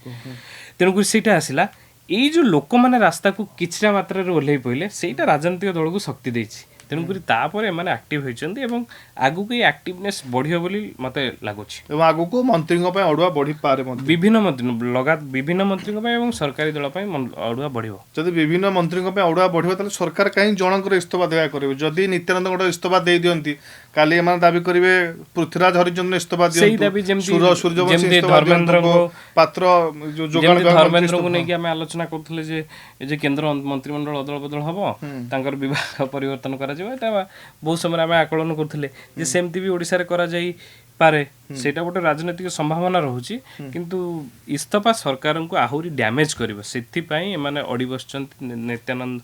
ତେଣୁକରି ସେଇଟା ଆସିଲା। ଏଇ ଯୋଉ ଲୋକମାନେ ରାସ୍ତାକୁ କିଛିଟା ମାତ୍ରାରେ ଓହ୍ଲେଇ ପଡ଼ିଲେ, ସେଇଟା ରାଜନୈତିକ ଦଳକୁ ଶକ୍ତି ଦେଇଛି। ତେଣୁକରି ତାପରେ ଏମାନେ ଆକ୍ଟିଭ ହେଇଛନ୍ତି ଏବଂ ଆଗକୁ ଏଇ ଆକ୍ଟିଭନେସ୍ ବଢ଼ିବ ବୋଲି ମତେ ଲାଗୁଛି। ଏବଂ ଆଗକୁ ମନ୍ତ୍ରୀଙ୍କ ପାଇଁ ଅଡୁଆ ବଢିପାରେ ମଧ୍ୟ। ବିଭିନ୍ନ ମନ୍ତ୍ରୀ ଲଗା ବିଭିନ୍ନ ମନ୍ତ୍ରୀଙ୍କ ପାଇଁ ଏବଂ ସରକାରୀ ଦଳ ପାଇଁ ଅଡୁଆ ବଢ଼ିବ। ଯଦି ବିଭିନ୍ନ ମନ୍ତ୍ରୀଙ୍କ ପାଇଁ ଅଡୁଆ ବଢିବ, ତାହେଲେ ସରକାର କାହିଁ ଜଣଙ୍କର ଇସ୍ତଫା ଦେବା କରିବେ? ଯଦି ନିତ୍ୟାନନ୍ଦ ଗଣ୍ଡ ଇସ୍ତଫା ଦେଇ ଦିଅନ୍ତି, କାଲି ଏମାନେ ଦାବି କରିବେ ପୃଥ୍ୱୀରାଜ ହରିଚନ୍ଦନ ଇସ୍ତଫା ସେଇ ଦିଅନ୍ତୁ, ଦାବି ଯେମିତି ସୂର୍ଯ୍ୟବଂଶୀ ଯେମିତି ଇସ୍ତଫା ଦିଅନ୍ତୁ, ପାତ୍ର ଯୋଉ ଯୋଗାଣ ଯେମିତି ବିଭାଗ ମନ୍ତ୍ରୀ ଧର୍ମେନ୍ଦ୍ରଙ୍କୁ ଇସ୍ତଫା- ନେଇକି ଆମେ ଆଲୋଚନା କରୁଥିଲେ ଯେ ଏ ଯେ କେନ୍ଦ୍ର ମନ୍ତ୍ରିମଣ୍ଡଳ ଅଦଳ ବଦଳ ହବ, ତାଙ୍କର ବିଭାଗ ପରିବର୍ତ୍ତନ କରାଯିବ, ଏଟା ବହୁତ ସମୟରେ ଆମେ ଆକଳନ କରୁଥିଲେ ଯେ ସେମିତି ବି ଓଡ଼ିଶାରେ କରାଯାଇ ପାରେ। ସେଇଟା ଗୋଟେ ରାଜନୈତିକ ସମ୍ଭାବନା ରହୁଛି। କିନ୍ତୁ ଇସ୍ତଫା ସରକାରଙ୍କୁ ଆହୁରି ଡ୍ୟାମେଜ କରିବ, ସେଥିପାଇଁ ଏମାନେ ଅଡ଼ି ବସିଛନ୍ତି ନିତ୍ୟାନନ୍ଦ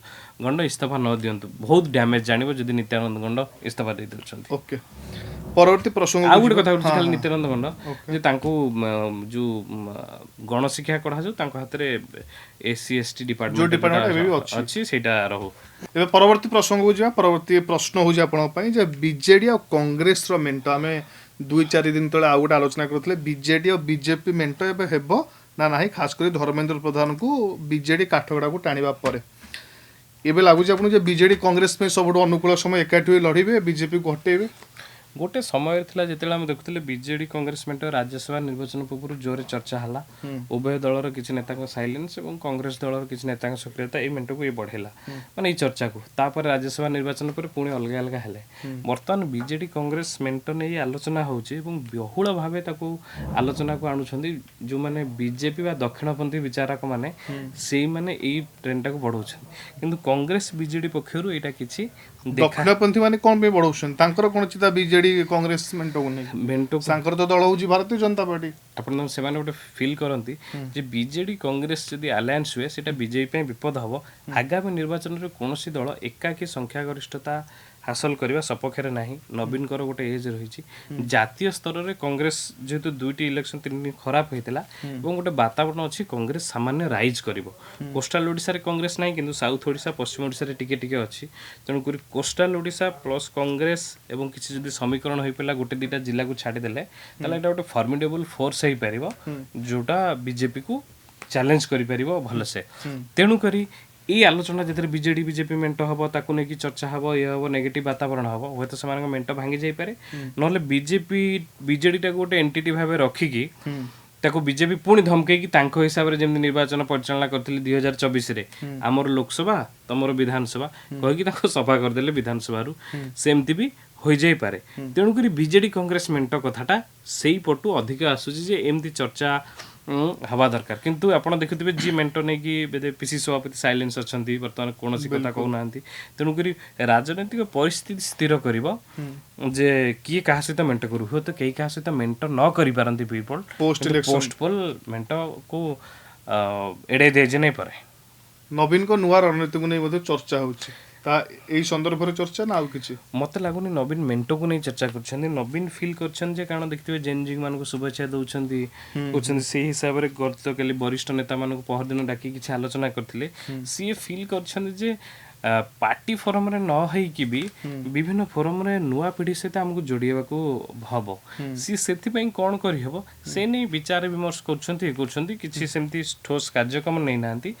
ଗଣ୍ଡ ଇସ୍ତଫା ନ ଦିଅନ୍ତୁ। ବହୁତ ଡ୍ୟାମେଜ ଜାଣିବ ଯଦି ନିତ୍ୟାନନ୍ଦ ଗଣ୍ଡ ଇସ୍ତଫା ଦେଇ ଦେଉଛନ୍ତି। ଓକେ, ପରବର୍ତ୍ତୀ ପ୍ରସଙ୍ଗ। ଆଉ ଗୋଟେ କଥା ହେଉଛି ଖାଲି ନିତ୍ୟାନନ୍ଦ ଗଣ୍ଡ ଯେ ତାଙ୍କୁ ଯୋଉ ଗଣଶିକ୍ଷା କଢ଼ାଯାଉ, ତାଙ୍କ ହାତରେ ଏସ୍ ସି ଏସ୍ ଟି ଯୋଉ ଡିପାର୍ଟମେଣ୍ଟ department ଏବେ ବି ଅଛି। ଅଛି, ସେଇଟା ରହୁ। ଏବେ ପରବର୍ତ୍ତୀ ପ୍ରସଙ୍ଗକୁ ଯିବା। ପରବର୍ତ୍ତୀ ପ୍ରଶ୍ନ ହେଉଛି ଆପଣଙ୍କ ପାଇଁ ଯେ ବିଜେଡି ଆଉ କଂଗ୍ରେସର ମେଣ୍ଟ, ଆମେ 2-4 ଦିନ ତଳେ ଆଉ ଗୋଟେ ଆଲୋଚନା କରୁଥିଲେ, ବିଜେଡି ଆଉ ବିଜେପି ମେଣ୍ଟ ଏବେ ହେବ ନା ନାହିଁ, ଖାସ କରି ଧର୍ମେନ୍ଦ୍ର ପ୍ରଧାନଙ୍କୁ ବିଜେଡି କାଠଗଡ଼ାକୁ ଟାଣିବା ପରେ। ଏବେ ଲାଗୁଛି ଆପଣଙ୍କୁ ଯେ ବିଜେଡି କଂଗ୍ରେସ ପାଇଁ ସବୁଠୁ ଅନୁକୂଳ ସମୟ, ଏକାଠି ହୋଇ ଲଢ଼ିବେ, ବିଜେପିକୁ ହଟେଇବେ? ଗୋଟେ ସମୟରେ ଥିଲା ଯେତେବେଳେ ଆମେ ଦେଖୁଥିଲେ ବିଜେଡି କଂଗ୍ରେସ ମେଣ୍ଟ ରାଜ୍ୟସଭା ନିର୍ବାଚନ ପୂର୍ବରୁ ଜୋରେ ଚର୍ଚ୍ଚା ହେଲା। ଉଭୟ ଦଳର କିଛି ନେତାଙ୍କ ସାଇଲେନ୍ସ ଏବଂ କଂଗ୍ରେସ ଦଳର କିଛି ନେତାଙ୍କ ସକ୍ରିୟତା ଏଇ ମେଣ୍ଟକୁ ଇଏ ବଢ଼େଇଲା, ମାନେ ଏଇ ଚର୍ଚ୍ଚାକୁ। ତାପରେ ରାଜ୍ୟସଭା ନିର୍ବାଚନ ପରେ ପୁଣି ଅଲଗା ଅଲଗା ହେଲେ। ବର୍ତ୍ତମାନ ବିଜେଡି କଂଗ୍ରେସ ମେଣ୍ଟ ନେଇ ଆଲୋଚନା ହେଉଛି ଏବଂ ବହୁଳ ଭାବେ ତାକୁ ଆଲୋଚନାକୁ ଆଣୁଛନ୍ତି ଯେଉଁମାନେ ବିଜେପି ବା ଦକ୍ଷିଣପନ୍ଥୀ ବିଚାରକମାନେ, ସେଇମାନେ ଏଇ ଟ୍ରେଣ୍ଡଟାକୁ ବଢ଼ାଉଛନ୍ତି। କିନ୍ତୁ କଂଗ୍ରେସ ବିଜେଡି ପକ୍ଷରୁ ଏଇଟା କିଛି ଦକ୍ଷିଣପନ୍ଥୀ ମାନେ କଣ ପାଇଁ ବଢଉଛନ୍ତି? ତାଙ୍କର କଣ ଚିନ୍ତା ବିଜେଡି କଂଗ୍ରେସ ମେଣ୍ଟକୁ ନେଇ? ମେଣ୍ଟ ତାଙ୍କର ତ ଦଳ ହଉଛି ଭାରତୀୟ ଜନତା ପାର୍ଟି। ଆପଣ ସେମାନେ ଗୋଟେ ଫିଲ୍ କରନ୍ତି ଯେ ବିଜେଡି କଂଗ୍ରେସ ଯଦି ଆଲାଏନ୍ସ ହୁଏ ସେଇଟା ବିଜେପି ପାଇଁ ବିପଦ ହବ। ଆଗାମୀ ନିର୍ବାଚନରେ କୌଣସି ଦଳ ଏକାକୀ ସଂଖ୍ୟାଗରିଷ୍ଠତା ହାସଲ କରିବା ସପକ୍ଷରେ ନାହିଁ। ନବୀନଙ୍କର ଗୋଟେ ଏଜ୍ ରହିଛି। ଜାତୀୟ ସ୍ତରରେ କଂଗ୍ରେସ ଯେହେତୁ 2ଟି ଇଲେକ୍ସନ 3 ଖରାପ ହେଇଥିଲା ଏବଂ ଗୋଟେ ବାତାବରଣ ଅଛି କଂଗ୍ରେସ ସାମାନ୍ୟ ରାଇଜ୍ କରିବ। କୋଷ୍ଟାଲ ଓଡ଼ିଶାରେ କଂଗ୍ରେସ ନାହିଁ, କିନ୍ତୁ ସାଉଥ ଓଡ଼ିଶା ପଶ୍ଚିମ ଓଡ଼ିଶାରେ ଟିକେ ଟିକେ ଅଛି। ତେଣୁକରି କୋଷ୍ଟାଲ ଓଡ଼ିଶା ପ୍ଲସ୍ କଂଗ୍ରେସ ଏବଂ କିଛି ଯଦି ସମୀକରଣ ହୋଇପାରିଲା ଗୋଟେ 2ଟା ଜିଲ୍ଲାକୁ ଛାଡ଼ିଦେଲେ, ତାହେଲେ ଏଇଟା ଗୋଟେ ଫର୍ମିଡେବଲ୍ ଫୋର୍ସ ହେଇପାରିବ ଯୋଉଟା ବିଜେପିକୁ ଚ୍ୟାଲେଞ୍ଜ କରିପାରିବ ଭଲସେ। ତେଣୁକରି ଏଇ ଆଲୋଚନା ଯେତେବେଳେ ବିଜେଡି ବିଜେପି ମେଣ୍ଟ ହବ ତାକୁ ନେଇକି ଚର୍ଚ୍ଚା ହବ, ଇଏ ହବ, ନେଗେଟିଭ ବାତାବରଣ ହବ, ହୁଏତ ସେମାନଙ୍କ ମେଣ୍ଟ ଭାଙ୍ଗି ଯାଇପାରେ। ନହେଲେ ବିଜେପି ବିଜେଡିଟାକୁ ଗୋଟେ ଏଣ୍ଟିଟି ଭାବେ ରଖିକି ତାକୁ ବିଜେପି ପୁଣି ଧମକେଇକି ତାଙ୍କ ହିସାବରେ ଯେମିତି ନିର୍ବାଚନ ପରିଚାଳନା କରିଥିଲେ 2024ରେ, ଆମର ଲୋକସଭା ତମର ବିଧାନସଭା କହିକି ତାକୁ ସଫା କରିଦେଲେ ବିଧାନସଭାରୁ, ସେମିତି ବି ହୋଇଯାଇପାରେ। ତେଣୁକରି ବିଜେଡି କଂଗ୍ରେସ ମେଣ୍ଟ କଥାଟା ସେଇ ପଟୁ ଅଧିକ ଆସୁଛି ଯେ ଏମିତି ଚର୍ଚ୍ଚା ହବା ଦରକାର। କିନ୍ତୁ ଆପଣ ଦେଖୁଥିବେ ଯିଏ ମେଣ୍ଟ ନେଇକି ଏବେ ପିସି ସଭାପତି ସାଇଲେନ୍ସ ଅଛନ୍ତି, ବର୍ତ୍ତମାନ କୌଣସି କଥା କହୁନାହାନ୍ତି। ତେଣୁକରି ରାଜନୈତିକ ପରିସ୍ଥିତି ସ୍ଥିର କରିବ ଯେ କିଏ କାହା ସହିତ ମେଣ୍ଟ କରୁ। ହୁଏତ କେହି କାହା ସହିତ ମେଣ୍ଟ ନ କରିପାରନ୍ତି ପ୍ରିପୋଲ ପୋଷ୍ଟ ଇଲେକ୍ସନ ପୋଷ୍ଟ ପୋଲ ମେଣ୍ଟକୁ ଏଡ଼େଇ ଦିଆଯାଇ ନାଇଁ ପାରେ। ନବୀନଙ୍କ ନୂଆ ରଣନୀତିକୁ ନେଇ ମଧ୍ୟ ଚର୍ଚ୍ଚା ହଉଛି, ତା ଏଇ ସନ୍ଦର୍ଭରେ ଚର୍ଚ୍ଚା ନା ଆଉ କିଛି? ମତେ ଲାଗୁନି ନବୀନ ମେଣ୍ଟକୁ ନେଇ ଚର୍ଚ୍ଚା କରୁଛନ୍ତି। ନବୀନ ଫିଲ୍ କରିଛନ୍ତି ଯେ, କାରଣ ଦେଖିଥିବେ ଜେନଜି ମାନଙ୍କୁ ଶୁଭେଚ୍ଛା ଦଉଛନ୍ତି, କହୁଛନ୍ତି ସେଇ ହିସାବରେ ଗତକାଲି ବରିଷ୍ଠ ନେତାମାନଙ୍କୁ ପହରଦିନ ଡାକି କିଛି ଆଲୋଚନା କରିଥିଲେ। ସିଏ ଫିଲ୍ କରିଛନ୍ତି ଯେ ପାର୍ଟି ଫୋରମରେ ନ ହେଇକି ବି ବିଭିନ୍ନ ଫୋରମରେ ନୂଆ ପିଢ଼ି ସହିତ ଆମକୁ ଯୋଡ଼ିବାକୁ ହବ। ସିଏ ସେଥିପାଇଁ କ'ଣ କରିହବ ସେ ନେଇ ବିଚାର ବିମର୍ଶ କରୁଛନ୍ତି, ଇଏ କରୁଛନ୍ତି। କିଛି ସେମିତି ଠୋସ୍ କାର୍ଯ୍ୟକ୍ରମ ନେଇନାହାନ୍ତି।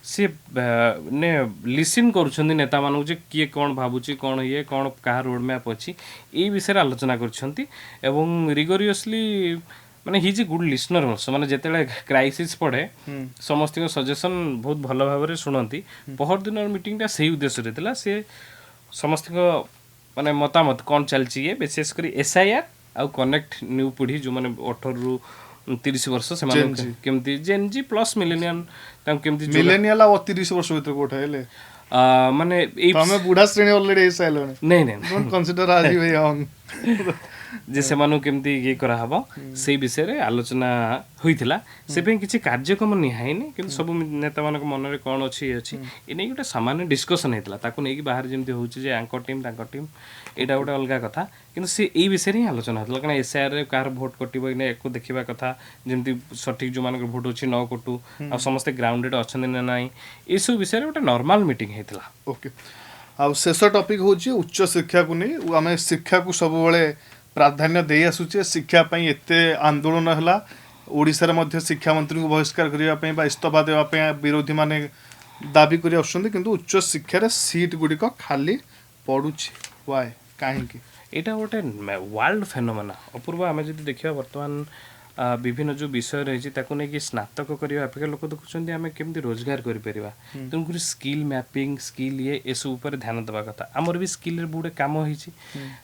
ସିଏ ଲିସିନ୍ କରୁଛନ୍ତି ନେତାମାନଙ୍କୁ ଯେ କିଏ କ'ଣ ଭାବୁଛି, କ'ଣ ଇଏ, କ'ଣ କାହା ରୋଡ୍ ମ୍ୟାପ୍ ଅଛି, ଏଇ ବିଷୟରେ ଆଲୋଚନା କରିଛନ୍ତି। ଏବଂ ରିଗରିୟସଲି ମାନେ he is a good listener also. ମାନେ ଯେତେବେଳେ କ୍ରାଇସିସ୍ ପଡ଼େ ସମସ୍ତଙ୍କ ସଜେସନ୍ ବହୁତ ଭଲ ଭାବରେ ଶୁଣନ୍ତି। ପହରଦିନର ମିଟିଂଟା ସେଇ ଉଦ୍ଦେଶ୍ୟରେ ଥିଲା। ସେ ସମସ୍ତଙ୍କ ମାନେ ମତାମତ କ'ଣ ଚାଲିଛି ଇଏ, ବିଶେଷ କରି ଏସ୍ଆଇଆର୍ ଆଉ କନେକ୍ଟ ନ୍ୟୁ ପିଢ଼ି ଯେଉଁମାନେ 18ରୁ 30 ବର୍ଷ, ସେମାନଙ୍କୁ କେମିତି ଜେନ୍ଜି ପ୍ଲସ୍ ମିଲେନିଆନ୍ ତାଙ୍କୁ କେମିତି ମିଲେନିଆଲ ଆଉ 30 ବର୍ଷ ଭିତରେ କୋଉଟା ହେଲେ ମାନେ ଏଇ ତମେ ବୁଢା ଶ୍ରେଣୀ ଅଲରେଡି ହେଇସାରିଲଣି। ନାଇଁ ନାଇଁ, don't consider as you young. ଯେ ସେମାନଙ୍କୁ କେମିତି ଇଏ କରାହବ ସେଇ ବିଷୟରେ ଆଲୋଚନା ହୋଇଥିଲା। ସେ ପାଇଁ କିଛି କାର୍ଯ୍ୟକ୍ରମ ନିଆ ହେଇନି, କିନ୍ତୁ ସବୁ ନେତାମାନଙ୍କ ମନରେ କ'ଣ ଅଛି ଇଏ ଅଛି ଏ ନେଇକି ଗୋଟେ ସାମାନ୍ୟ ଡିସ୍କସନ୍ ହେଇଥିଲା। ତାକୁ ନେଇକି ବାହାରେ ଯେମିତି ହେଉଛି ଯେ ଆଙ୍କ ଟିମ୍ ତାଙ୍କ ଟିମ୍, ଏଇଟା ଗୋଟେ ଅଲଗା କଥା। କିନ୍ତୁ ସେ ଏଇ ବିଷୟରେ ହିଁ ଆଲୋଚନା ହେଉଥିଲା। କାରଣ ଏସ୍ଆଇଆର୍ରେ କାହାର ଭୋଟ୍ କଟିବ କି ନାହିଁ ଏକୁ ଦେଖିବା କଥା, ଯେମିତି ସଠିକ୍ ଯେଉଁମାନଙ୍କର ଭୋଟ୍ ଅଛି ନ କଟୁ, ଆଉ ସମସ୍ତେ ଗ୍ରାଉଣ୍ଡେଡ୍ ଅଛନ୍ତି ନା ନାହିଁ, ଏସବୁ ବିଷୟରେ ଗୋଟେ ନର୍ମାଲ ମିଟିଂ ହେଇଥିଲା। ଓକେ, ଆଉ ଶେଷ ଟପିକ୍ ହେଉଛି ଉଚ୍ଚ ଶିକ୍ଷାକୁ ନେଇ। ଆମେ ଶିକ୍ଷାକୁ ସବୁବେଳେ ପ୍ରାଧାନ୍ୟ ଦେଇ ଆସୁଛେ। ଶିକ୍ଷା ପାଇଁ ଏତେ ଆନ୍ଦୋଳନ ହେଲା ଓଡ଼ିଶାରେ ମଧ୍ୟ, ଶିକ୍ଷାମନ୍ତ୍ରୀଙ୍କୁ ବହିଷ୍କାର କରିବା ପାଇଁ ବା ଇସ୍ତଫା ଦେବା ପାଇଁ ବିରୋଧୀମାନେ ଦାବି କରି ଆସୁଛନ୍ତି, କିନ୍ତୁ ଉଚ୍ଚ ଶିକ୍ଷାରେ ସିଟ୍ ଗୁଡ଼ିକ ଖାଲି ପଡ଼ୁଛି। ୱାଇ, କାହିଁକି? ଏଇଟା ଗୋଟେ ୱାର୍ଲଡ ଫେନୋମେନା ଅପୂର୍ବ। ଆମେ ଯଦି ଦେଖିବା ବର୍ତ୍ତମାନ ବିଭିନ୍ନ ଯେଉଁ ବିଷୟ ରହିଛି ତାକୁ ନେଇକି ସ୍ନାତକ କରିବା ଅପେକ୍ଷା ଲୋକ ଦେଖୁଛନ୍ତି ଆମେ କେମିତି ରୋଜଗାର କରିପାରିବା। ତେଣୁକରି ସ୍କିଲ୍ ମ୍ୟାପିଂ, ସ୍କିଲ୍ ଇଏ, ଏସବୁ ଉପରେ ଧ୍ୟାନ ଦେବା କଥା। ଆମର ବି ସ୍କିଲ୍ରେ ଗୁଡ଼େ କାମ ହେଇଛି।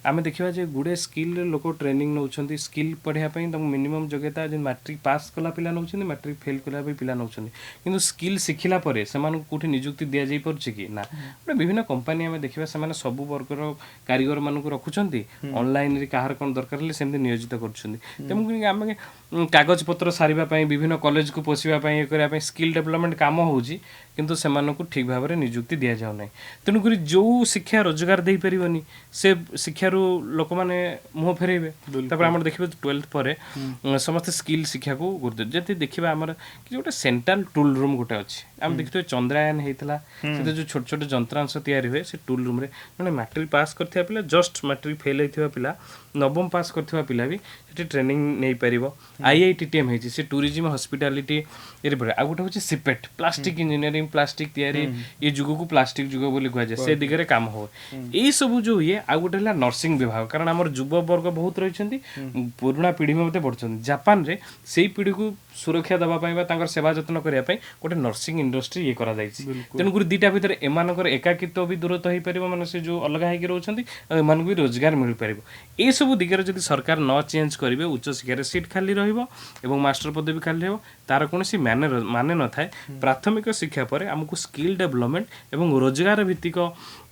ଆମେ ଦେଖିବା ଯେ ଗୁଡ଼େ ସ୍କିଲ୍ରେ ଲୋକ ଟ୍ରେନିଂ ନେଉଛନ୍ତି। ସ୍କିଲ୍ ପଢ଼ିବା ପାଇଁ ତାଙ୍କୁ ମିନିମମ୍ ଯୋଗ୍ୟତା ଯେମିତି ମାଟ୍ରିକ ପାସ୍ କଲା ପିଲା ନେଉଛନ୍ତି, ମାଟ୍ରିକ ଫେଲ୍ କଲା ବି ପିଲା ନେଉଛନ୍ତି। କିନ୍ତୁ ସ୍କିଲ୍ ଶିଖିଲା ପରେ ସେମାନଙ୍କୁ କେଉଁଠି ନିଯୁକ୍ତି ଦିଆଯାଇପାରୁଛି କି ନା? ଗୋଟେ ବିଭିନ୍ନ କମ୍ପାନୀ ଆମେ ଦେଖିବା, ସେମାନେ ସବୁ ବର୍ଗର କାରିଗରମାନଙ୍କୁ ରଖୁଛନ୍ତି। ଅନଲାଇନରେ କାହାର କ'ଣ ଦରକାର ହେଲେ ସେମିତି ନିୟୋଜିତ କରୁଛନ୍ତି। ତେଣୁକରି ଆମେ କାଗଜପତ୍ର ସାରିବା ପାଇଁ, ବିଭିନ୍ନ କଲେଜକୁ ପଶିବା ପାଇଁ, ଇଏ କରିବା ପାଇଁ ସ୍କିଲ୍ ଡେଭଲପମେଣ୍ଟ କାମ ହେଉଛି, କିନ୍ତୁ ସେମାନଙ୍କୁ ଠିକ୍ ଭାବରେ ନିଯୁକ୍ତି ଦିଆଯାଉ ନାହିଁ। ତେଣୁକରି ଯେଉଁ ଶିକ୍ଷା ରୋଜଗାର ଦେଇପାରିବନି ସେ ଶିକ୍ଷାରୁ ଲୋକମାନେ ମୁହଁ ଫେରେଇବେ। ତାପରେ ଆମର ଦେଖିବେ 12th ପରେ ସମସ୍ତେ ସ୍କିଲ୍ ଶିକ୍ଷାକୁ ଗୁରୁତ୍ୱ। ଯଦି ଦେଖିବା ଆମର କିଛି ଗୋଟେ ସେଣ୍ଟ୍ରାଲ ଟୁଲ୍ ରୁମ୍ ଗୋଟେ ଅଛି। ଆମେ ଦେଖିଥିବେ ଚନ୍ଦ୍ରାୟନ ହେଇଥିଲା, ସେଥିରେ ଯେଉଁ ଛୋଟ ଛୋଟ ଯନ୍ତ୍ରାଂଶ ତିଆରି ହୁଏ ସେ ଟୁଲ୍ ରୁମ୍ରେ ଜଣେ ମାଟ୍ରିକ ପାସ୍ କରିଥିବା ପିଲା, ଜଷ୍ଟ ମାଟ୍ରିକ ଫେଲ୍ ହେଇଥିବା ପିଲା, ନବମ ପାସ୍ କରିଥିବା ପିଲା ବି ସେଠି ଟ୍ରେନିଂ ନେଇପାରିବ। ଆଇଆଇଟିଟିଏମ୍ ହେଇଛି, ସେ ଟୁରିଜିମ୍ ହସ୍ପିଟାଲିଟି ଏରେ। ଆଉ ଗୋଟେ ହେଉଛି ସିପେଟ୍, ପ୍ଲାଷ୍ଟିକ୍ ଇଞ୍ଜିନିୟରିଂ, ପ୍ଲାଷ୍ଟିକ୍ ତିଆରି। ଏ ଯୁଗକୁ ପ୍ଲାଷ୍ଟିକ୍ ଯୁଗ ବୋଲି କୁହାଯାଏ, ସେ ଦିଗରେ କାମ ହୁଏ। ଏଇ ସବୁ ଯେଉଁ ଇଏ, ଆଉ ଗୋଟେ ହେଲା ନର୍ସିଂ ବିଭାଗ, କାରଣ ଆମର ଯୁବବର୍ଗ ବହୁତ ରହିଛନ୍ତି, ପୁରୁଣା ପିଢ଼ି ମଧ୍ୟ ବଢ଼ୁଛନ୍ତି। ଜାପାନରେ ସେଇ ପିଢ଼ିକୁ ସୁରକ୍ଷା ଦେବା ପାଇଁ ବା ତାଙ୍କର ସେବା ଯତ୍ନ କରିବା ପାଇଁ ଗୋଟେ ନର୍ସିଂ ଇଣ୍ଡଷ୍ଟ୍ରି ଇଏ କରାଯାଇଛି। ତେଣୁକରି ଦୁଇଟା ଭିତରେ ଏମାନଙ୍କର ଏକାକିତ୍ୱ ବି ଦୂରତ ହେଇପାରିବ, ମାନେ ସେ ଯେଉଁ ଅଲଗା ହେଇକି ରହୁଛନ୍ତି, ଆଉ ଏମାନଙ୍କୁ ବି ରୋଜଗାର ମିଳିପାରିବ। ଏଇସବୁ ଦିଗରେ ଯଦି ସରକାର ନ ଚେଞ୍ଜ କରିବେ, ଉଚ୍ଚଶିକ୍ଷାରେ ସିଟ୍ ଖାଲି ରହିବ ଏବଂ ମାଷ୍ଟର ପଦବୀ ଖାଲି ରହିବ, ତାର କୌଣସି ମାନେ ନଥାଏ। ପ୍ରାଥମିକ ଶିକ୍ଷା ପରେ ଆମକୁ ସ୍କିଲ୍ ଡେଭଲପମେଣ୍ଟ ଏବଂ ରୋଜଗାର ଭିତ୍ତିକ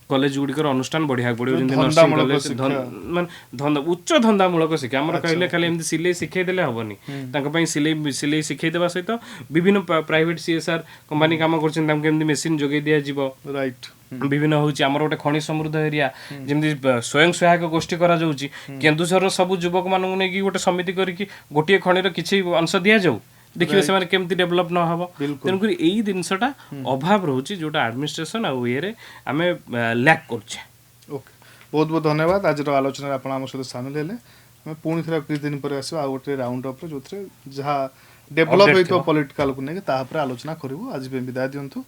କଲେଜ ଗୁଡ଼ିକର ଅନୁଷ୍ଠାନ ବଢିବାକୁ ପଡିବ, ଯେମିତି ନର୍ସିଂ ଧନ୍ଦାମୂଳକ କଲେଜ, ଶିକ୍ଷା। ମାନେ ଧନ୍ଦା, ଉଚ୍ଚ ଧନ୍ଦାମୂଳକ ଶିକ୍ଷା। ଆମର କହିଲେ ଖାଲି ଏମିତି ସିଲେଇ ଶିଖେଇ ଦେଲେ ହବନି। ତାଙ୍କ ପାଇଁ ସିଲେଇ ସିଲେଇ ଶିଖେଇ ଦେବା ସହିତ ବିଭିନ୍ନ ପ୍ରାଇଭେଟ ସିଏସ୍ଆର୍ କମ୍ପାନୀ କାମ କରୁଛନ୍ତି, ତାଙ୍କୁ କେମିତି ମେସିନ୍ ଯୋଗେଇ ଦିଆଯିବ। ବିଭିନ୍ନ ହେଉଛି ଆମର ଗୋଟେ ଖଣି ସମୃଦ୍ଧ ଏରିଆ, ଯେମିତି ସ୍ୱୟଂ ସହାୟକ ଗୋଷ୍ଠୀ କରାଯାଉଛି। କେନ୍ଦୁଝରର ସବୁ ଯୁବକମାନଙ୍କୁ ନେଇକି ଗୋଟେ ସମିତି କରିକି ଗୋଟିଏ ଖଣିର କିଛି ଅଂଶ ଦିଆଯାଉ, ଦେଖିବେ ସେମାନେ କେମିତି ଡେଭଲପ ନ ହବ। ତେଣୁକରି ଏଇ ଜିନିଷଟା ଅଭାବ ରହୁଛି, ଯୋଉଟା ଆଡମିନିଷ୍ଟ୍ରେସନ ଆଉ ଇଏରେ ଆମେ ଲ୍ୟାକ୍ କରୁଛେ। ଓକେ, ବହୁତ ବହୁତ ଧନ୍ୟବାଦ। ଆଜିର ଆଲୋଚନାରେ ଆପଣ ଆମ ସହିତ ସାମିଲ ହେଲେ। ଆମେ ପୁଣି ଥରେ କିଛି ଦିନ ପରେ ଆସିବା ଆଉ ଗୋଟେ ରାଉଣ୍ଡ ଅପ୍ରେ, ଯୋଉଥିରେ ଯାହା ଡେଭଲପ Update ହେଇଥିବ ଥିବ। ପଲିଟିକାଲକୁ ନେଇକି, ତାହା ଉପରେ ଆଲୋଚନା କରିବୁ। ଆଜି ପାଇଁ ବିଦାୟ ଦିଅନ୍ତୁ।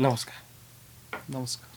ନମସ୍କାର। ନମସ୍କାର।